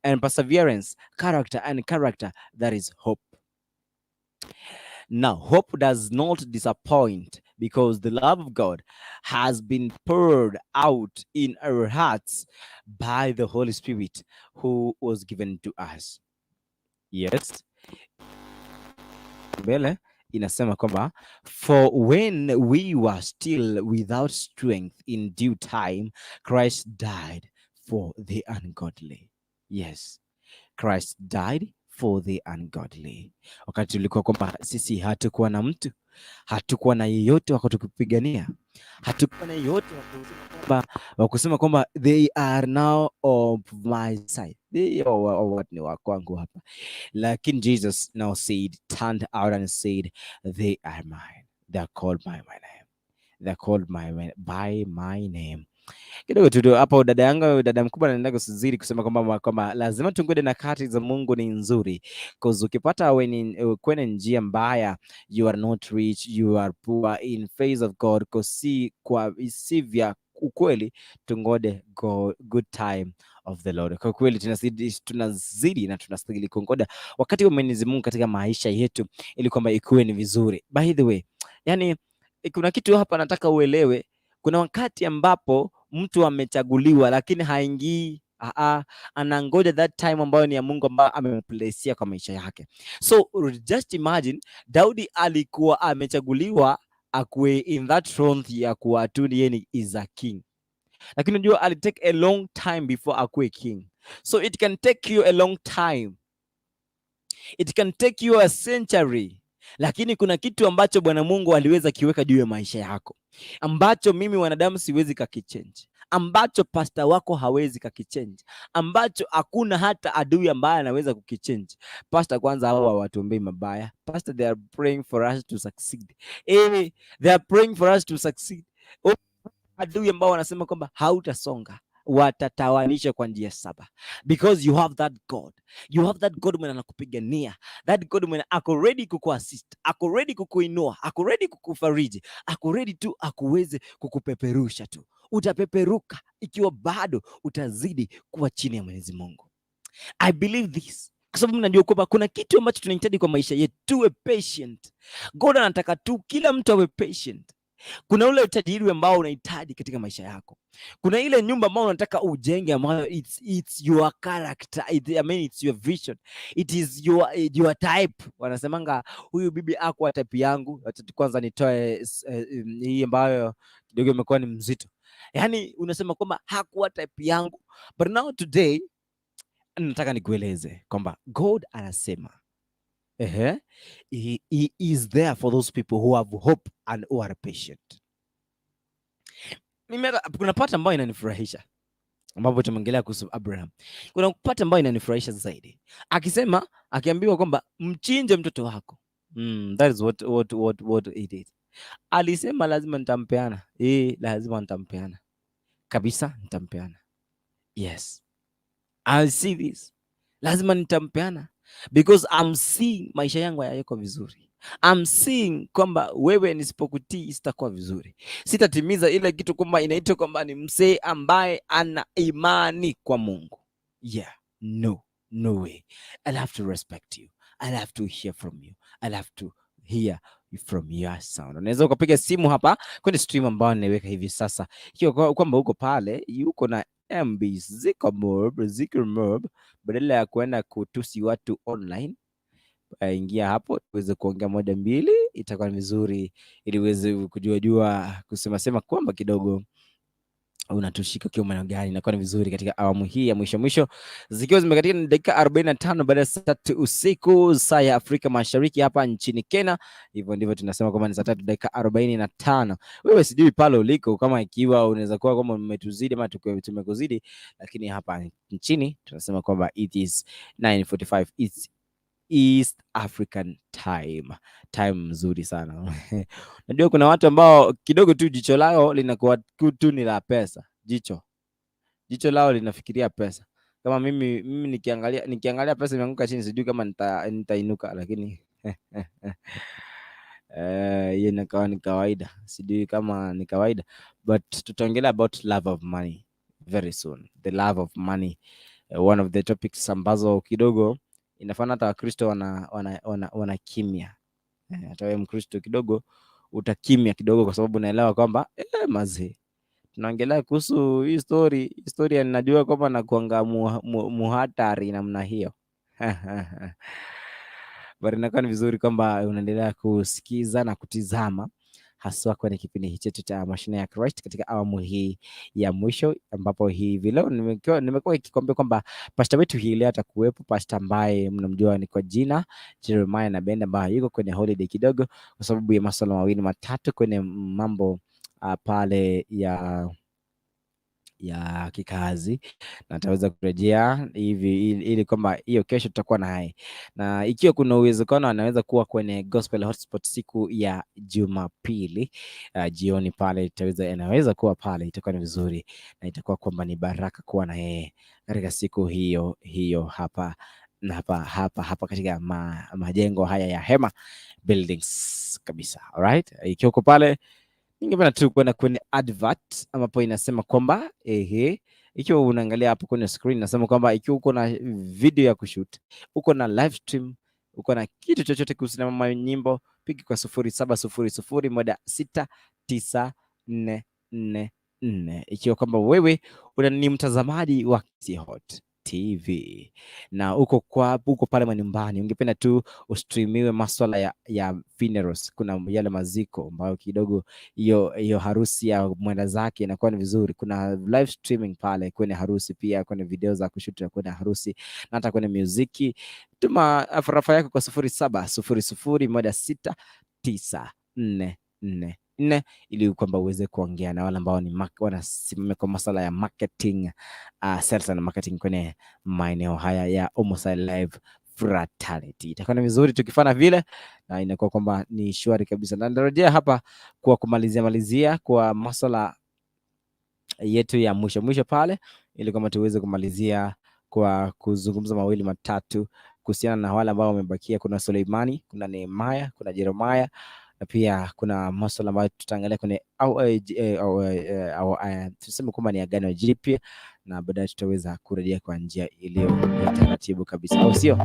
and perseverance, character, and character, that is hope. Now, hope does not disappoint because the love of God has been poured out in our hearts by the Holy Spirit who was given to us." Yes. Mbele inasema kwamba, "For when we were still without strength, in due time Christ died for the ungodly." Yes. Christ died for the ungodly. Wakati tulikuwa kwamba sisi hatukuwa na mtu, hatukuwa na yeyote wa kutukupigania, hatukuwa na yeyote wa kusema kwamba they are now of my side, they are what ni wa kwangu hapa. Lakini Jesus now said, turned out and said, "They are mine. They are called by my name. They are called by my name." Kidogo tu hapo, dada yangu, dada mkubwa anaenda kuzidi kusema kwamba lazima tungoje nyakati za Mungu ni nzuri, 'cause ukipata kwenye njia mbaya, you are not rich, you are poor in face of God, 'cause si vya ukweli. Tungoje good time of the Lord. Kwa kweli tunazidi na tunastahili kungoja wakati wa Mwenyezi Mungu katika maisha yetu ili kwamba ikuwe ni vizuri. By the way, yani kuna kitu hapa nataka uelewe. Kuna wakati ambapo mtu amechaguliwa lakini haingii, anangoja that time ambayo ni ya Mungu ambayo amemplacia kwa maisha yake. So just imagine Daudi alikuwa amechaguliwa akuwe in that throne ya kuwa tu yeye ni is a king, lakini unajua alitake a long time before akuwe king. So it can take you a long time, it can take you a century, lakini kuna kitu ambacho Bwana Mungu aliweza kiweka juu ya maisha yako ambacho mimi wanadamu siwezi kakichange, ambacho pasta wako hawezi kakichange, ambacho hakuna hata adui ambaye anaweza kukichange. Pastor kwanza hao hawatuombei mabaya. Pastor, they are praying for us to succeed. They are praying for us to succeed. Adui ambao wanasema kwamba hautasonga watatawanisha kwa njia saba, because you have that God, you have that God mwenye anakupigania, that God mwenye ako ready kukuassist, ako ready kukuinua, ako ready kukufariji, ako ready tu akuweze kukupeperusha tu. Utapeperuka ikiwa bado utazidi kuwa chini ya Mwenyezi Mungu. I believe this kwa sababu najua kwamba kuna kitu ambacho tunahitaji kwa maisha yetu, tuwe patient. God anataka tu kila mtu awe patient. Kuna ule utajiri ambao unahitaji katika maisha yako. Kuna ile nyumba ambayo unataka ujenge ambayo it's your character. I mean, it's your vision. It is your type. Wanasemanga huyu bibi akuwa type yangu. Acha tu kwanza nitoe hii ambayo kidogo imekuwa ni mzito. Yaani unasema kwamba hakuwa type yangu. But now today nataka nikueleze kwamba God anasema he is there for those people who have hope and who are patient. Mimi hata kuna part ambayo inanifurahisha ambapo tumeongelea kuhusu Abraham. Kuna part ambayo inanifurahisha zaidi akisema, akiambiwa kwamba mchinje mtoto wako. That is what it is. Alisema lazima nitampeana. Lazima nitampeana. Kabisa nitampeana. Yes. I see this. Lazima nitampeana because I'm seeing maisha yangu hayako vizuri. I'm seeing kwamba wewe nisipokutii sitakuwa vizuri. Sitatimiza ile kitu kwamba inaitwa kwamba ni msee ambaye ana imani kwa Mungu. Yeah, no, no way. I'll have to respect you. I'll have to hear from you. I'll have to hear from your sound. Unaweza ukapiga simu hapa kwenye stream ambayo nimeweka hivi sasa, ikiwa kwamba uko pale yuko na MB ziko mob, ziko mob, badala ya kuenda kutusi watu online, ingia hapo tuweze kuongea moja mbili, itakuwa ni vizuri ili uweze kujua jua kusema sema kwamba kidogo unatushika ukiwa maeneo gani. Inakuwa ni vizuri katika awamu hii ya mwisho mwisho, zikiwa zimekatika ni dakika 45 baada ya saa 3 usiku saa ya Afrika Mashariki hapa nchini Kenya. Hivyo ndivyo tunasema kwamba ni saa 3 dakika 45. Wewe sijui pale uliko kama ikiwa unaweza kuwa kwamba umetuzidi ama tumekuzidi, lakini hapa nchini tunasema kwamba it is 9:45, it's East African time. Time mzuri sana. Najua kuna watu ambao kidogo tu jicho lao linakuwa tu ni la pesa. Jicho lao linafikiria pesa. Kama mimi nikiangalia pesa imeanguka chini, sijui kama nitainuka, lakini hiyo inakuwa ni kawaida. Sijui kama ni kawaida, but tutaongelea about love of money very soon. The love of money, one of the topics ambazo kidogo inafanya hata Wakristo wana kimya. Hata wewe Mkristo kidogo utakimya kidogo, kwa sababu unaelewa kwamba mazee tunaongelea kuhusu hii story. Historia ninajua kwamba nakuanga muhatari namna hiyo. But inakuwa ni vizuri kwamba unaendelea kusikiza na kutizama haswa kwenye kipindi hiki chetu cha Mashina ya Christ katika awamu hii ya mwisho, ambapo hivi leo nimekuwa nikikwambia kwamba pastor wetu hii leo atakuwepo, pastor ambaye mnamjua ni kwa jina Jeremiah na Benda, ambaye yuko kwenye holiday kidogo kwa sababu ya masuala mawili matatu kwenye mambo pale ya kikazi, na ataweza kurejea hivi ili kwamba hiyo kesho tutakuwa naye, na ikiwa kuna uwezekano anaweza kuwa kwenye Gospel Hotspot siku ya Jumapili jioni pale, anaweza kuwa pale, itakuwa ni vizuri na itakuwa kwamba ni baraka kuwa na yeye katika siku hiyo hiyo hapa na hapa katika majengo haya ya Hema Buildings kabisa. Alright, ikiwa uko pale ningependa tu kwenda kwenye advert ambapo inasema kwamba ikiwa unaangalia hapo kwenye screen inasema kwamba ikiwa uko na video ya kushoot, uko na live stream, uko na kitu chochote kuhusu na nyimbo, piga kwa 0700169444. Ikiwa kwamba wewe ni mtazamaji wa Kisii Hot TV na uko pale manyumbani, ungependa tu ustreamiwe maswala ya funerals, kuna yale maziko ambayo kidogo hiyo harusi ya mwenda zake inakuwa ni vizuri. Kuna live streaming pale kwenye harusi, pia kwenye video za kushuti kwenye harusi na hata kwenye muziki. Tuma farafa yako kwa 0700169444 ili kwamba uweze kuongea na wale ambao ni wanasimamia kwa masuala ya marketing, sales and marketing kwenye maeneo haya ya Omosai Live Fraternity. Itakuwa ni vizuri tukifanya vile na inakuwa kwamba ni shwari kabisa. Na ndarejea hapa kwa kumalizia malizia kwa masuala yetu ya mwisho mwisho pale, ili kwamba tuweze kumalizia kwa kuzungumza mawili matatu kuhusiana na wale ambao wamebakia. Kuna Suleimani, kuna Nehemia, kuna Jeremiah, na pia kuna masuala ambayo tutaangalia kwenye au tuseme kwamba ni Agano Jipya, na baadaye tutaweza kurejea kwa njia iliyo ya taratibu kabisa, au sio?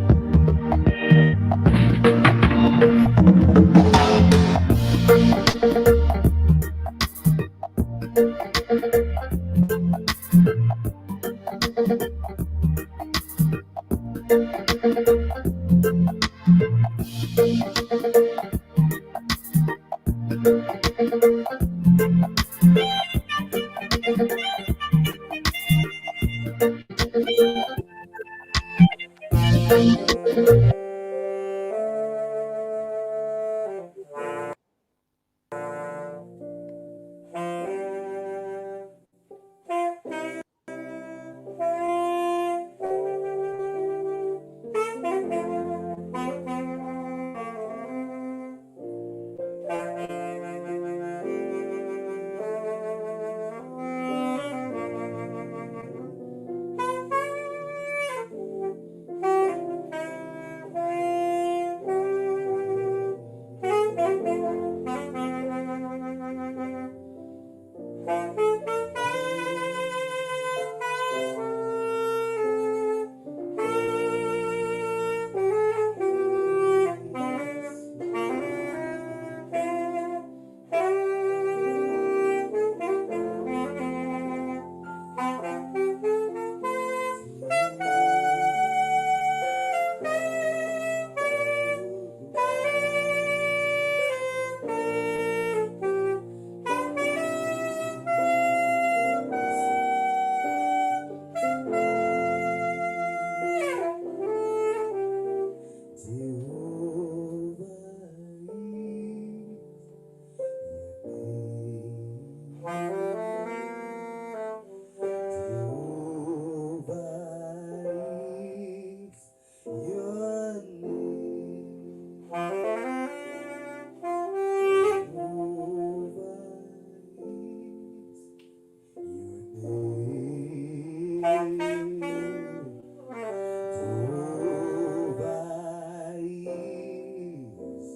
Jehovah is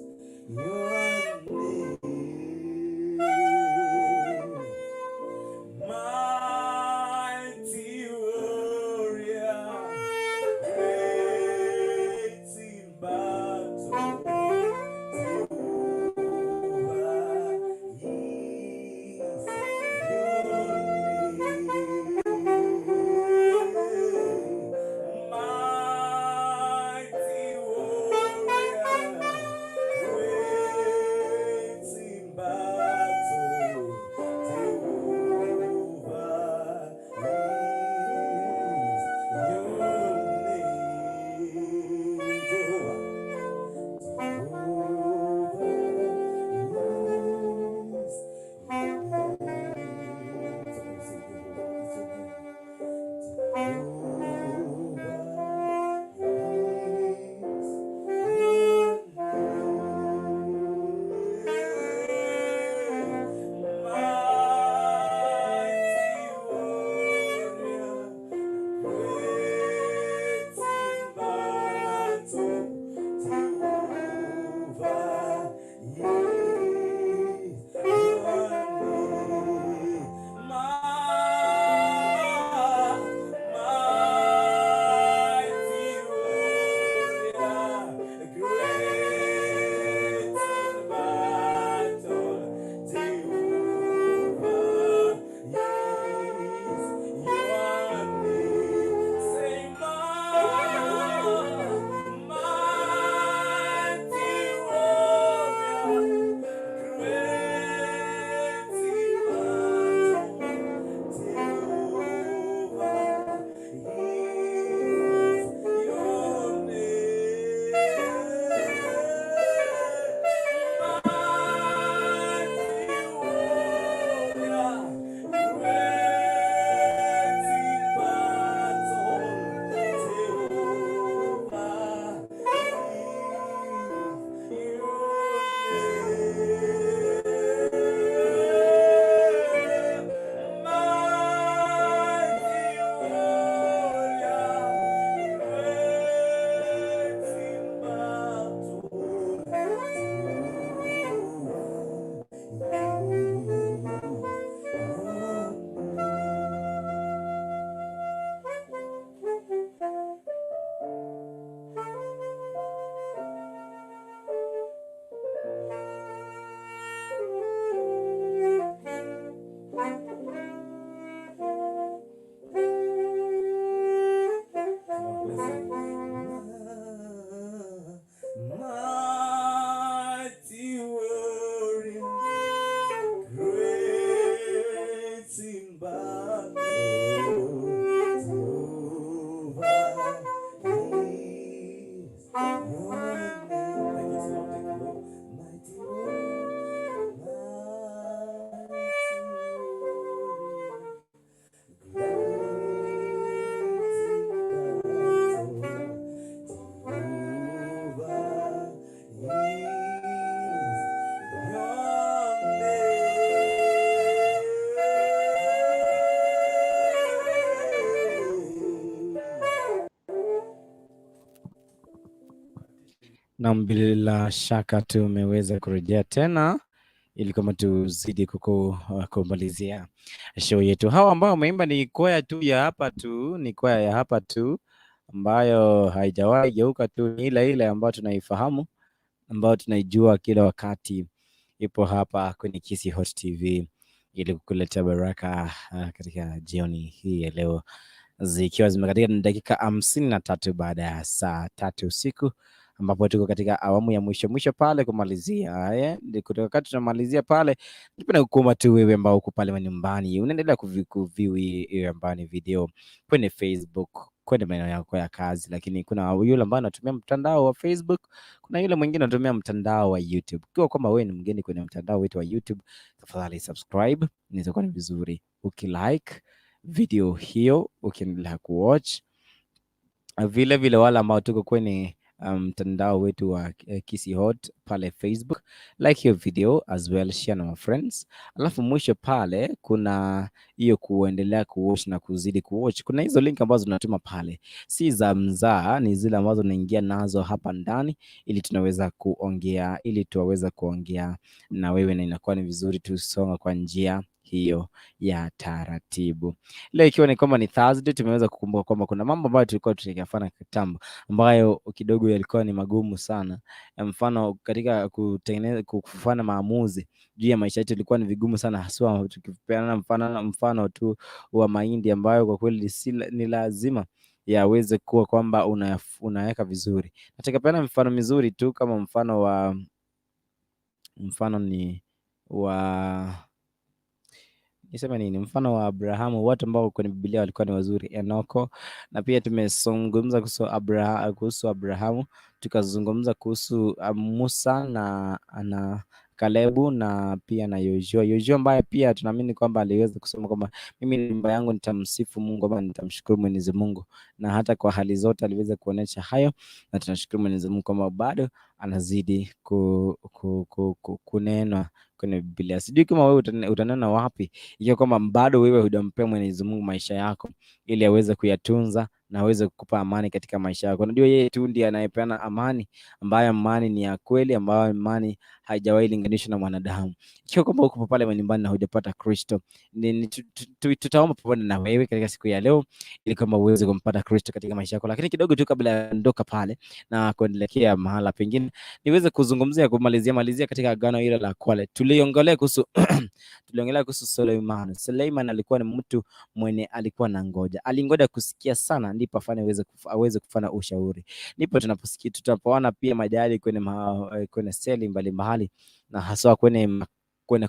your name. Mighty warrior, great in battle, Jehovah is your name. Mighty warrior, great in battle, Jehovah is your name. Jehovah. Jehovah is your name. Somebody say Jehovah is your name. Jehovah is your name. Mighty warrior, great in battle, Jehovah is your name. Mighty warrior, great in battle, Jehovah is your name. Say, mighty warrior, great in battle, Jehovah is your name. Mighty warrior, great in battle, Jehovah is your name. Mighty warrior, great in battle, Jehovah is your name. Come on, let's sing. Mighty warrior, great in battle, Jehovah is your name. Thank you, Lord. Thank you, Lord. Mighty warrior, mighty warrior, great in battle, Jehovah is your name. Naam, bila shaka tumeweza kurejea tena ili kwamba tuzidi kumalizia show yetu. Hawa ambao wameimba ni kwaya tu ya hapa tu, ni kwaya ya hapa tu ambayo haijawahi geuka tu, ni ile ile ambayo tunaifahamu, ambayo tunaijua kila wakati, ipo hapa kwenye Kisii Hot TV ili kukuletea baraka katika jioni hii ya leo, zikiwa zimekatika na dakika 53 baada ya saa 3 usiku, ambapo tuko katika awamu ya mwisho mwisho pale kumalizia. Kutoka wakati tunamalizia pale, nipenda kukuomba tu wewe ambao uko pale nyumbani unaendelea kuview hiyo ambayo ni video kwenye Facebook, kwenye maeneo yako ya kazi, lakini kuna yule ambaye anatumia mtandao wa Facebook, kuna yule mwingine anatumia mtandao wa YouTube. Ukiwa kwamba wewe ni mgeni kwenye mtandao wetu wa YouTube, tafadhali subscribe, inaweza kuwa ni vizuri ukilike video hiyo, ukiendelea kuwatch. Vile vile wale ambao tuko kwenye mtandao wetu wa Kisii Hot pale Facebook. Like hiyo video as well, share na friends. Alafu mwisho pale kuna hiyo kuendelea kuwatch na kuzidi kuwatch. Kuna hizo link ambazo tunatuma pale, si za mzaa, ni zile ambazo naingia nazo hapa ndani ili tunaweza kuongea, ili tuwaweza kuongea na wewe, na inakuwa ni vizuri tusonga kwa njia hiyo ya taratibu. Leo ikiwa ni kwamba ni Thursday, tumeweza kukumbuka kwamba kuna mambo ambayo tulikuwa tukiyafanya kitambo ambayo kidogo yalikuwa ni magumu sana. Mfano katika kutengeneza kufanya maamuzi juu ya maisha yetu ilikuwa ni vigumu sana, haswa tukipeana mfano tu wa mahindi ambayo kwa kweli si ni lazima yaweze kuwa kwamba unaweka vizuri. Nataka peana mfano mizuri tu kama mfano ni wa niseme nini, mfano wa Abrahamu, watu ambao kwenye Biblia walikuwa ni wazuri, Enoko, na pia tumezungumza kuhusu Abrahamu, tukazungumza kuhusu Musa na Kalebu na pia na Yoshua. Yoshua ambaye pia tunaamini kwamba aliweza kusema kwamba mimi nyumba yangu nitamsifu Mungu ama nitamshukuru Mwenyezi Mungu, na hata kwa hali zote aliweza kuonyesha hayo, na tunashukuru Mwenyezi Mungu kwamba bado anazidi kunenwa kwenye Biblia. Sijui kama wewe utanena wapi ikiwa kwamba bado wewe hujampea Mwenyezi Mungu maisha yako ili aweze kuyatunza na aweze kukupa amani katika maisha yako. Unajua yeye tu ndiye anayepeana amani, ambayo amani ni ya kweli, ambayo amani haijawahi linganishwa na mwanadamu. Ikiwa kwamba uko pale nyumbani na hujapata Kristo, tutaomba pamoja na wewe katika siku ya leo ili kwamba uweze kumpata Kristo katika maisha yako. Lakini kidogo tu kabla ya kuondoka pale na kuendelea mahala pengine, niweze kuzungumzia kumalizia malizia katika agano hilo la Kwale. Tuliongelea kuhusu Suleiman. Suleiman alikuwa ni mtu mwenye alikuwa na ngoja, alingoja kusikia sana ndipo afanye aweze kufanya ushauri. Ndipo tunaposikia tutapoona pia majali kwenye seli mbalimbali na haswa kwenye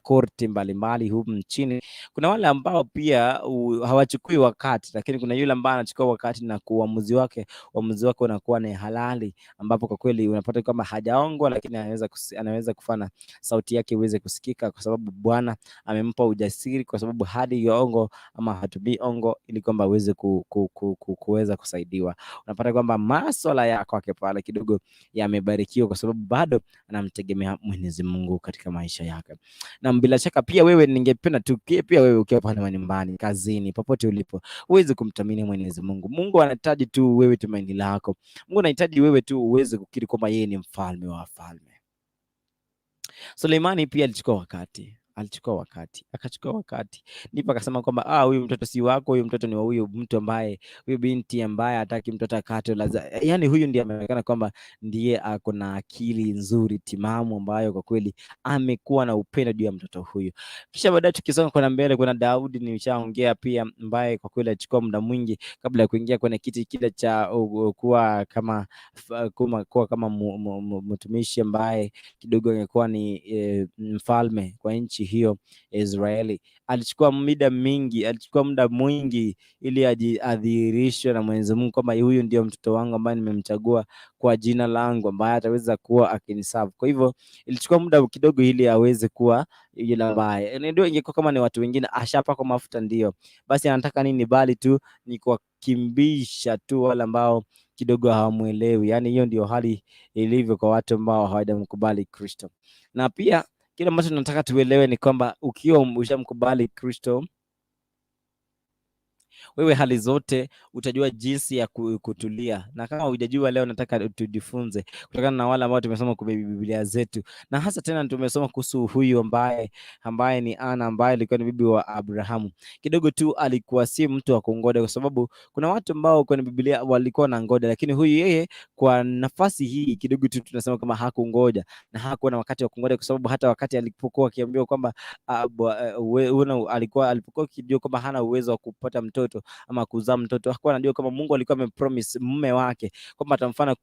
korti mbalimbali humu nchini. Kuna wale ambao pia hawachukui wakati, lakini kuna yule ambaye anachukua wakati na uamuzi wake unakuwa ni halali, ambapo kwa kweli unapata kwamba hajaongwa, lakini anaweza kufanya sauti yake iweze kusikika, kwa sababu Bwana amempa ujasiri, kwa sababu hadi ongo ama hatumii ongo ili kwamba aweze kuweza kusaidiwa. Unapata kwamba maswala yako yake pale kidogo yamebarikiwa, kwa sababu bado anamtegemea Mwenyezi Mungu katika maisha yake. Na bila shaka pia wewe, ningependa tu pia wewe ukiwa pale nyumbani, kazini, popote ulipo, uweze kumtamini Mwenyezi Mungu. Mungu anahitaji tu wewe tumaini lako. Mungu anahitaji wewe tu uweze kukiri kwamba yeye ni mfalme wa wafalme. Suleimani pia alichukua wakati, akachukua wakati, ndipo akasema kwamba huyu mtoto si wako, huyu mtoto ni wa huyu mtu ambaye, huyu binti ambaye hataki mtoto akate laza. Yani huyu ndiye ameonekana kwamba ndiye ako na akili nzuri timamu, ambayo kwa kweli amekuwa na upendo juu ya mtoto huyu. Kisha baadaye tukisonga kwenda mbele, kuna Daudi nimeshaongea pia, ambaye kwa kweli alichukua muda mwingi kabla ya kuingia kwenye kiti kile cha kuwa kama kuwa kama mtumishi ambaye kidogo angekuwa ni mfalme kwa nchi hiyo Israeli. Alichukua muda mingi, alichukua muda mwingi ili adhihirishwe na Mwenyezi Mungu kwamba huyu ndio mtoto wangu ambaye nimemchagua kwa jina langu, ambaye ataweza kuwa akiniserve. Kwa hivyo ilichukua muda kidogo ili aweze kuwa yule ambaye, ndio ingekuwa kama ni watu wengine ashapakwa mafuta ndio basi anataka nini, bali tu ni kuwakimbisha tu wale ambao kidogo hawamuelewi. Yani hiyo ndio hali ilivyo kwa watu ambao hawajamkubali Kristo. Na pia kile ambacho tunataka tuelewe ni kwamba ukiwa ushamkubali Kristo, wewe hali zote utajua jinsi ya kutulia. Na kama hujajua leo, nataka tujifunze kutokana na wale ambao tumesoma kwa Biblia zetu, na hasa tena tumesoma kuhusu huyu ambaye ni Ana, ambaye alikuwa ni bibi wa Abrahamu. Kidogo tu alikuwa si mtu wa kungoja, kwa sababu kuna watu ambao kwenye Biblia walikuwa na ngoja, lakini huyu yeye kwa nafasi hii kidogo tu tunasema kama hakungoja na hakuwa na wakati wa kungoja, kwa sababu hata wakati alipokuwa akiambiwa kwamba alikuwa alipokuwa akijua kwamba hana uwezo wa kupata mtoto ama kuzaa mtoto, hakuwa anajua kama Mungu alikuwa amepromise mume wake kwamba atamfanya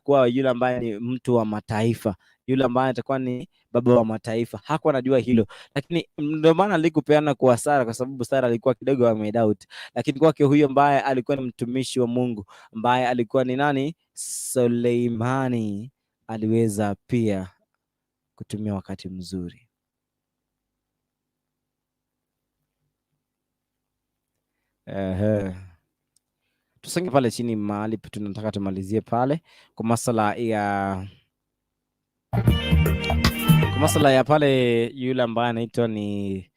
kuwa yule ambaye ni mtu wa mataifa, yule ambaye atakuwa ni baba wa mataifa. Hakuwa anajua hilo, lakini ndio maana alikupeana kwa Sara, kwa sababu Sara alikuwa kidogo amedoubt, lakini kwake huyo ambaye alikuwa ni mtumishi wa Mungu, ambaye alikuwa ni nani, Suleimani, aliweza pia kutumia wakati mzuri. Tusonge pale chini mahali tunataka tumalizie pale kwa masala ya pale yule ambaye anaitwa ni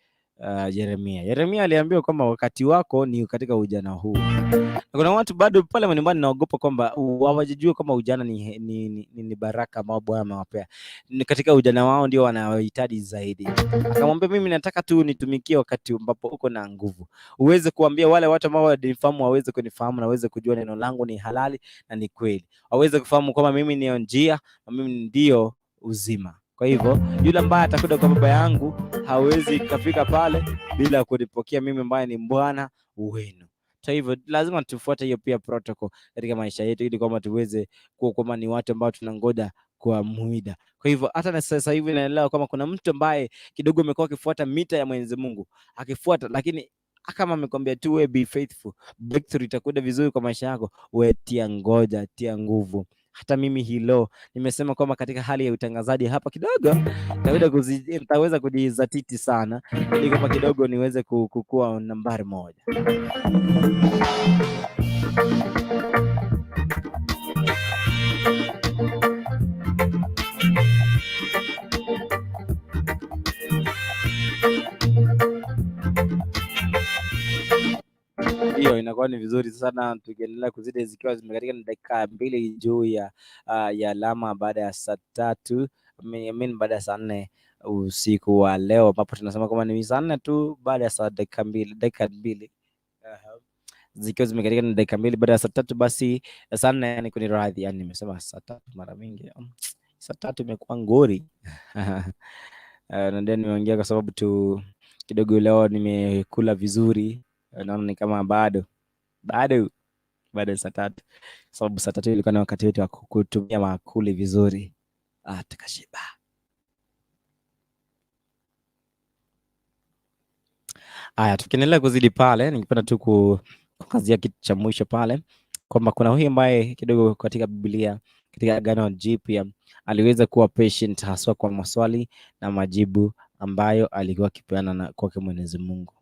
Yeremia. Yeremia aliambiwa kwamba wakati wako ni katika ujana huu. Na kuna watu bado pale nyumbani naogopa kwamba hawajajua kwamba ujana ni baraka ambao Bwana amewapea. Ni katika ujana wao ndio wanaohitaji zaidi. Akamwambia, mimi nataka tu nitumikie wakati ambapo uko na nguvu, uweze kuambia wale watu ambao hawanifahamu waweze kunifahamu na waweze kujua neno langu ni halali na ni kweli, waweze kufahamu kwamba mimi ndiyo njia na mimi ndio uzima. Kwa hivyo yule ambaye atakuja kwa baba yangu hawezi kafika pale bila kunipokea mimi ambaye ni Bwana wenu. Kwa hivyo lazima tufuate hiyo pia protocol katika maisha yetu, ili kwamba tuweze kuwa kwamba ni watu ambao tunangoja kwa muda. Kwa hivyo hata na sasa hivi naelewa kwamba kuna mtu ambaye kidogo amekuwa akifuata mita ya Mwenyezi Mungu akifuata, lakini kama amekwambia tu we be faithful, breakthrough itakuja vizuri kwa maisha yako, we tia ngoja, tia nguvu. Hata mimi hilo nimesema kwamba katika hali ya utangazaji hapa kidogo nitaweza kujizatiti sana ili kwamba kidogo niweze kukua nambari moja. Hiyo inakuwa ni vizuri sana tukiendelea kuzidi, zikiwa zimekatika na dakika 2 juu ya alama baada ya saa 3, I mean baada ya saa 4 usiku wa leo, ambapo tunasema kwamba ni saa 4 tu baada ya saa dakika mbili zikiwa zimekatika na dakika 2 baada ya saa 3, basi saa 4, yani kuni radhi, yani nimesema saa 3 mara mingi, saa 3 imekuwa ngori. Na ndio nimeongea kwa sababu tu kidogo leo nimekula vizuri, naona ni kama bado bado bado saa 3, sababu saa 3 ilikuwa ni wakati wetu wa kutumia maakuli vizuri, tukashiba. Haya, tukiendelea kuzidi pale, ningependa tu kukazia kitu cha mwisho pale kwamba kuna huyu ambaye kidogo katika Biblia, katika Agano Jipya aliweza kuwa patient haswa kwa maswali na majibu ambayo alikuwa akipeana na kwake Mwenyezi Mungu.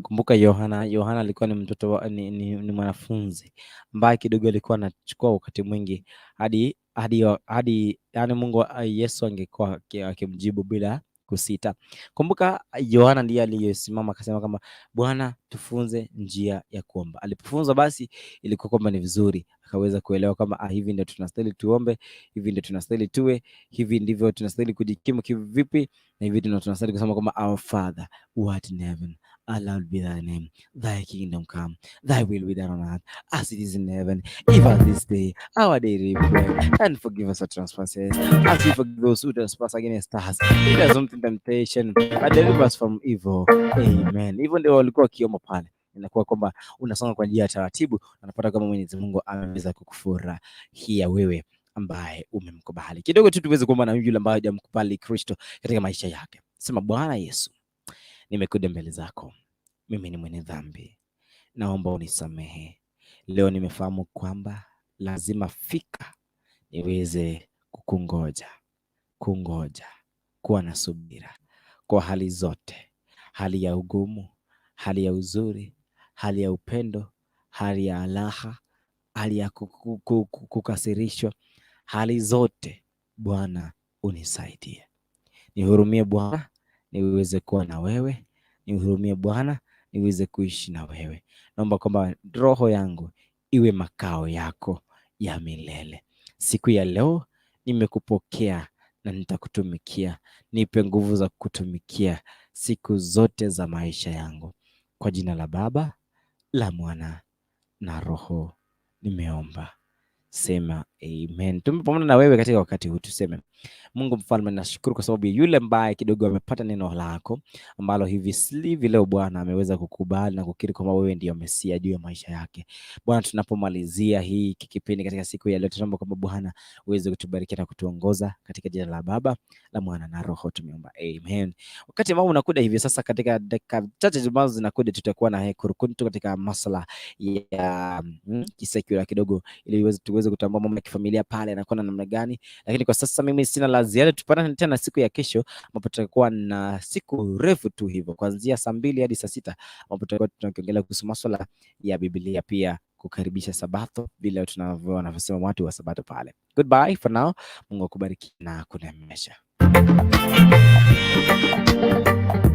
Kumbuka Yohana alikuwa ni mtoto wa, ni mwanafunzi ambaye kidogo alikuwa anachukua wakati mwingi hadi yani Mungu Yesu angekuwa akimjibu bila kusita. Kumbuka Yohana ndiye aliyesimama akasema kwamba Bwana, tufunze njia ya kuomba. Alipofunzwa basi ilikuwa kwamba ni vizuri, akaweza kuelewa kwamba hivi ndio tunastahili tuombe, hivi ndio tunastahili tuwe, hivi ndivyo tunastahili kujikimu kivipi, na hivi ndio tunastahili kusema kwamba our Father who art in heaven, hallowed be thy name, thy kingdom come, thy will be done on earth as it is in heaven. Give us this day our daily bread, and forgive us our trespasses, as we forgive those who trespass against us. Lead us not into temptation, but deliver us from evil. Amen. Hivyo ndio walikuwa wakiomba pale. Inakuwa kwamba unasonga kwa njia ya taratibu, na unapata kama Mwenyezi Mungu ameweza kukufurahia wewe ambaye umemkubali. Kidogo tu tuweze kuomba na yule ambaye hajamkubali Kristo katika maisha yake. Sema, Bwana Yesu, nimekuja mbele zako, mimi ni mwenye dhambi, naomba unisamehe. Leo nimefahamu kwamba lazima fika niweze kukungoja, kungoja, kuwa na subira kwa hali zote, hali ya ugumu, hali ya uzuri, hali ya upendo, hali ya raha, hali ya kukasirishwa, hali zote. Bwana unisaidie, nihurumie Bwana, niweze kuwa na wewe, nihurumie Bwana, niweze kuishi na wewe. Naomba kwamba roho yangu iwe makao yako ya milele. Siku ya leo nimekupokea na nitakutumikia. Nipe nguvu za kutumikia siku zote za maisha yangu. Kwa jina la Baba, la Mwana na Roho nimeomba. Sema amen. Tume pamoja na wewe katika wakati huu, tuseme Mungu mfalme, nashukuru kwa sababu yule ambaye kidogo amepata neno lako ambalo hivi leo Bwana ameweza kukubali na kukiri kwamba wewe ndiyo Mesia juu ya maisha yake. Bwana, tunapomalizia hii kipindi katika siku ya leo, tunaomba kwamba Bwana uweze kutubariki na kutuongoza katika jina la Baba, la Mwana na Roho tumeomba, amen. Wakati ambao unakuja hivi sasa, katika dakika chache ambazo zinakuja, tutakuwa na Kurukuntu katika masala ya kisekula kidogo, ili tuweze kutambua mambo ya kifamilia pale anakuwa na namna gani. Lakini kwa sasa mimi sina la ziada, tupatane tena siku ya kesho ambapo tutakuwa na siku refu tu hivyo kuanzia saa 2 hadi saa 6 ambapo tutakuwa tunakiongelea kuhusu masuala ya Biblia, pia kukaribisha Sabato vile tunavyo wanavyosema watu wa Sabato pale. Goodbye for now. Mungu akubariki na kuneemesha.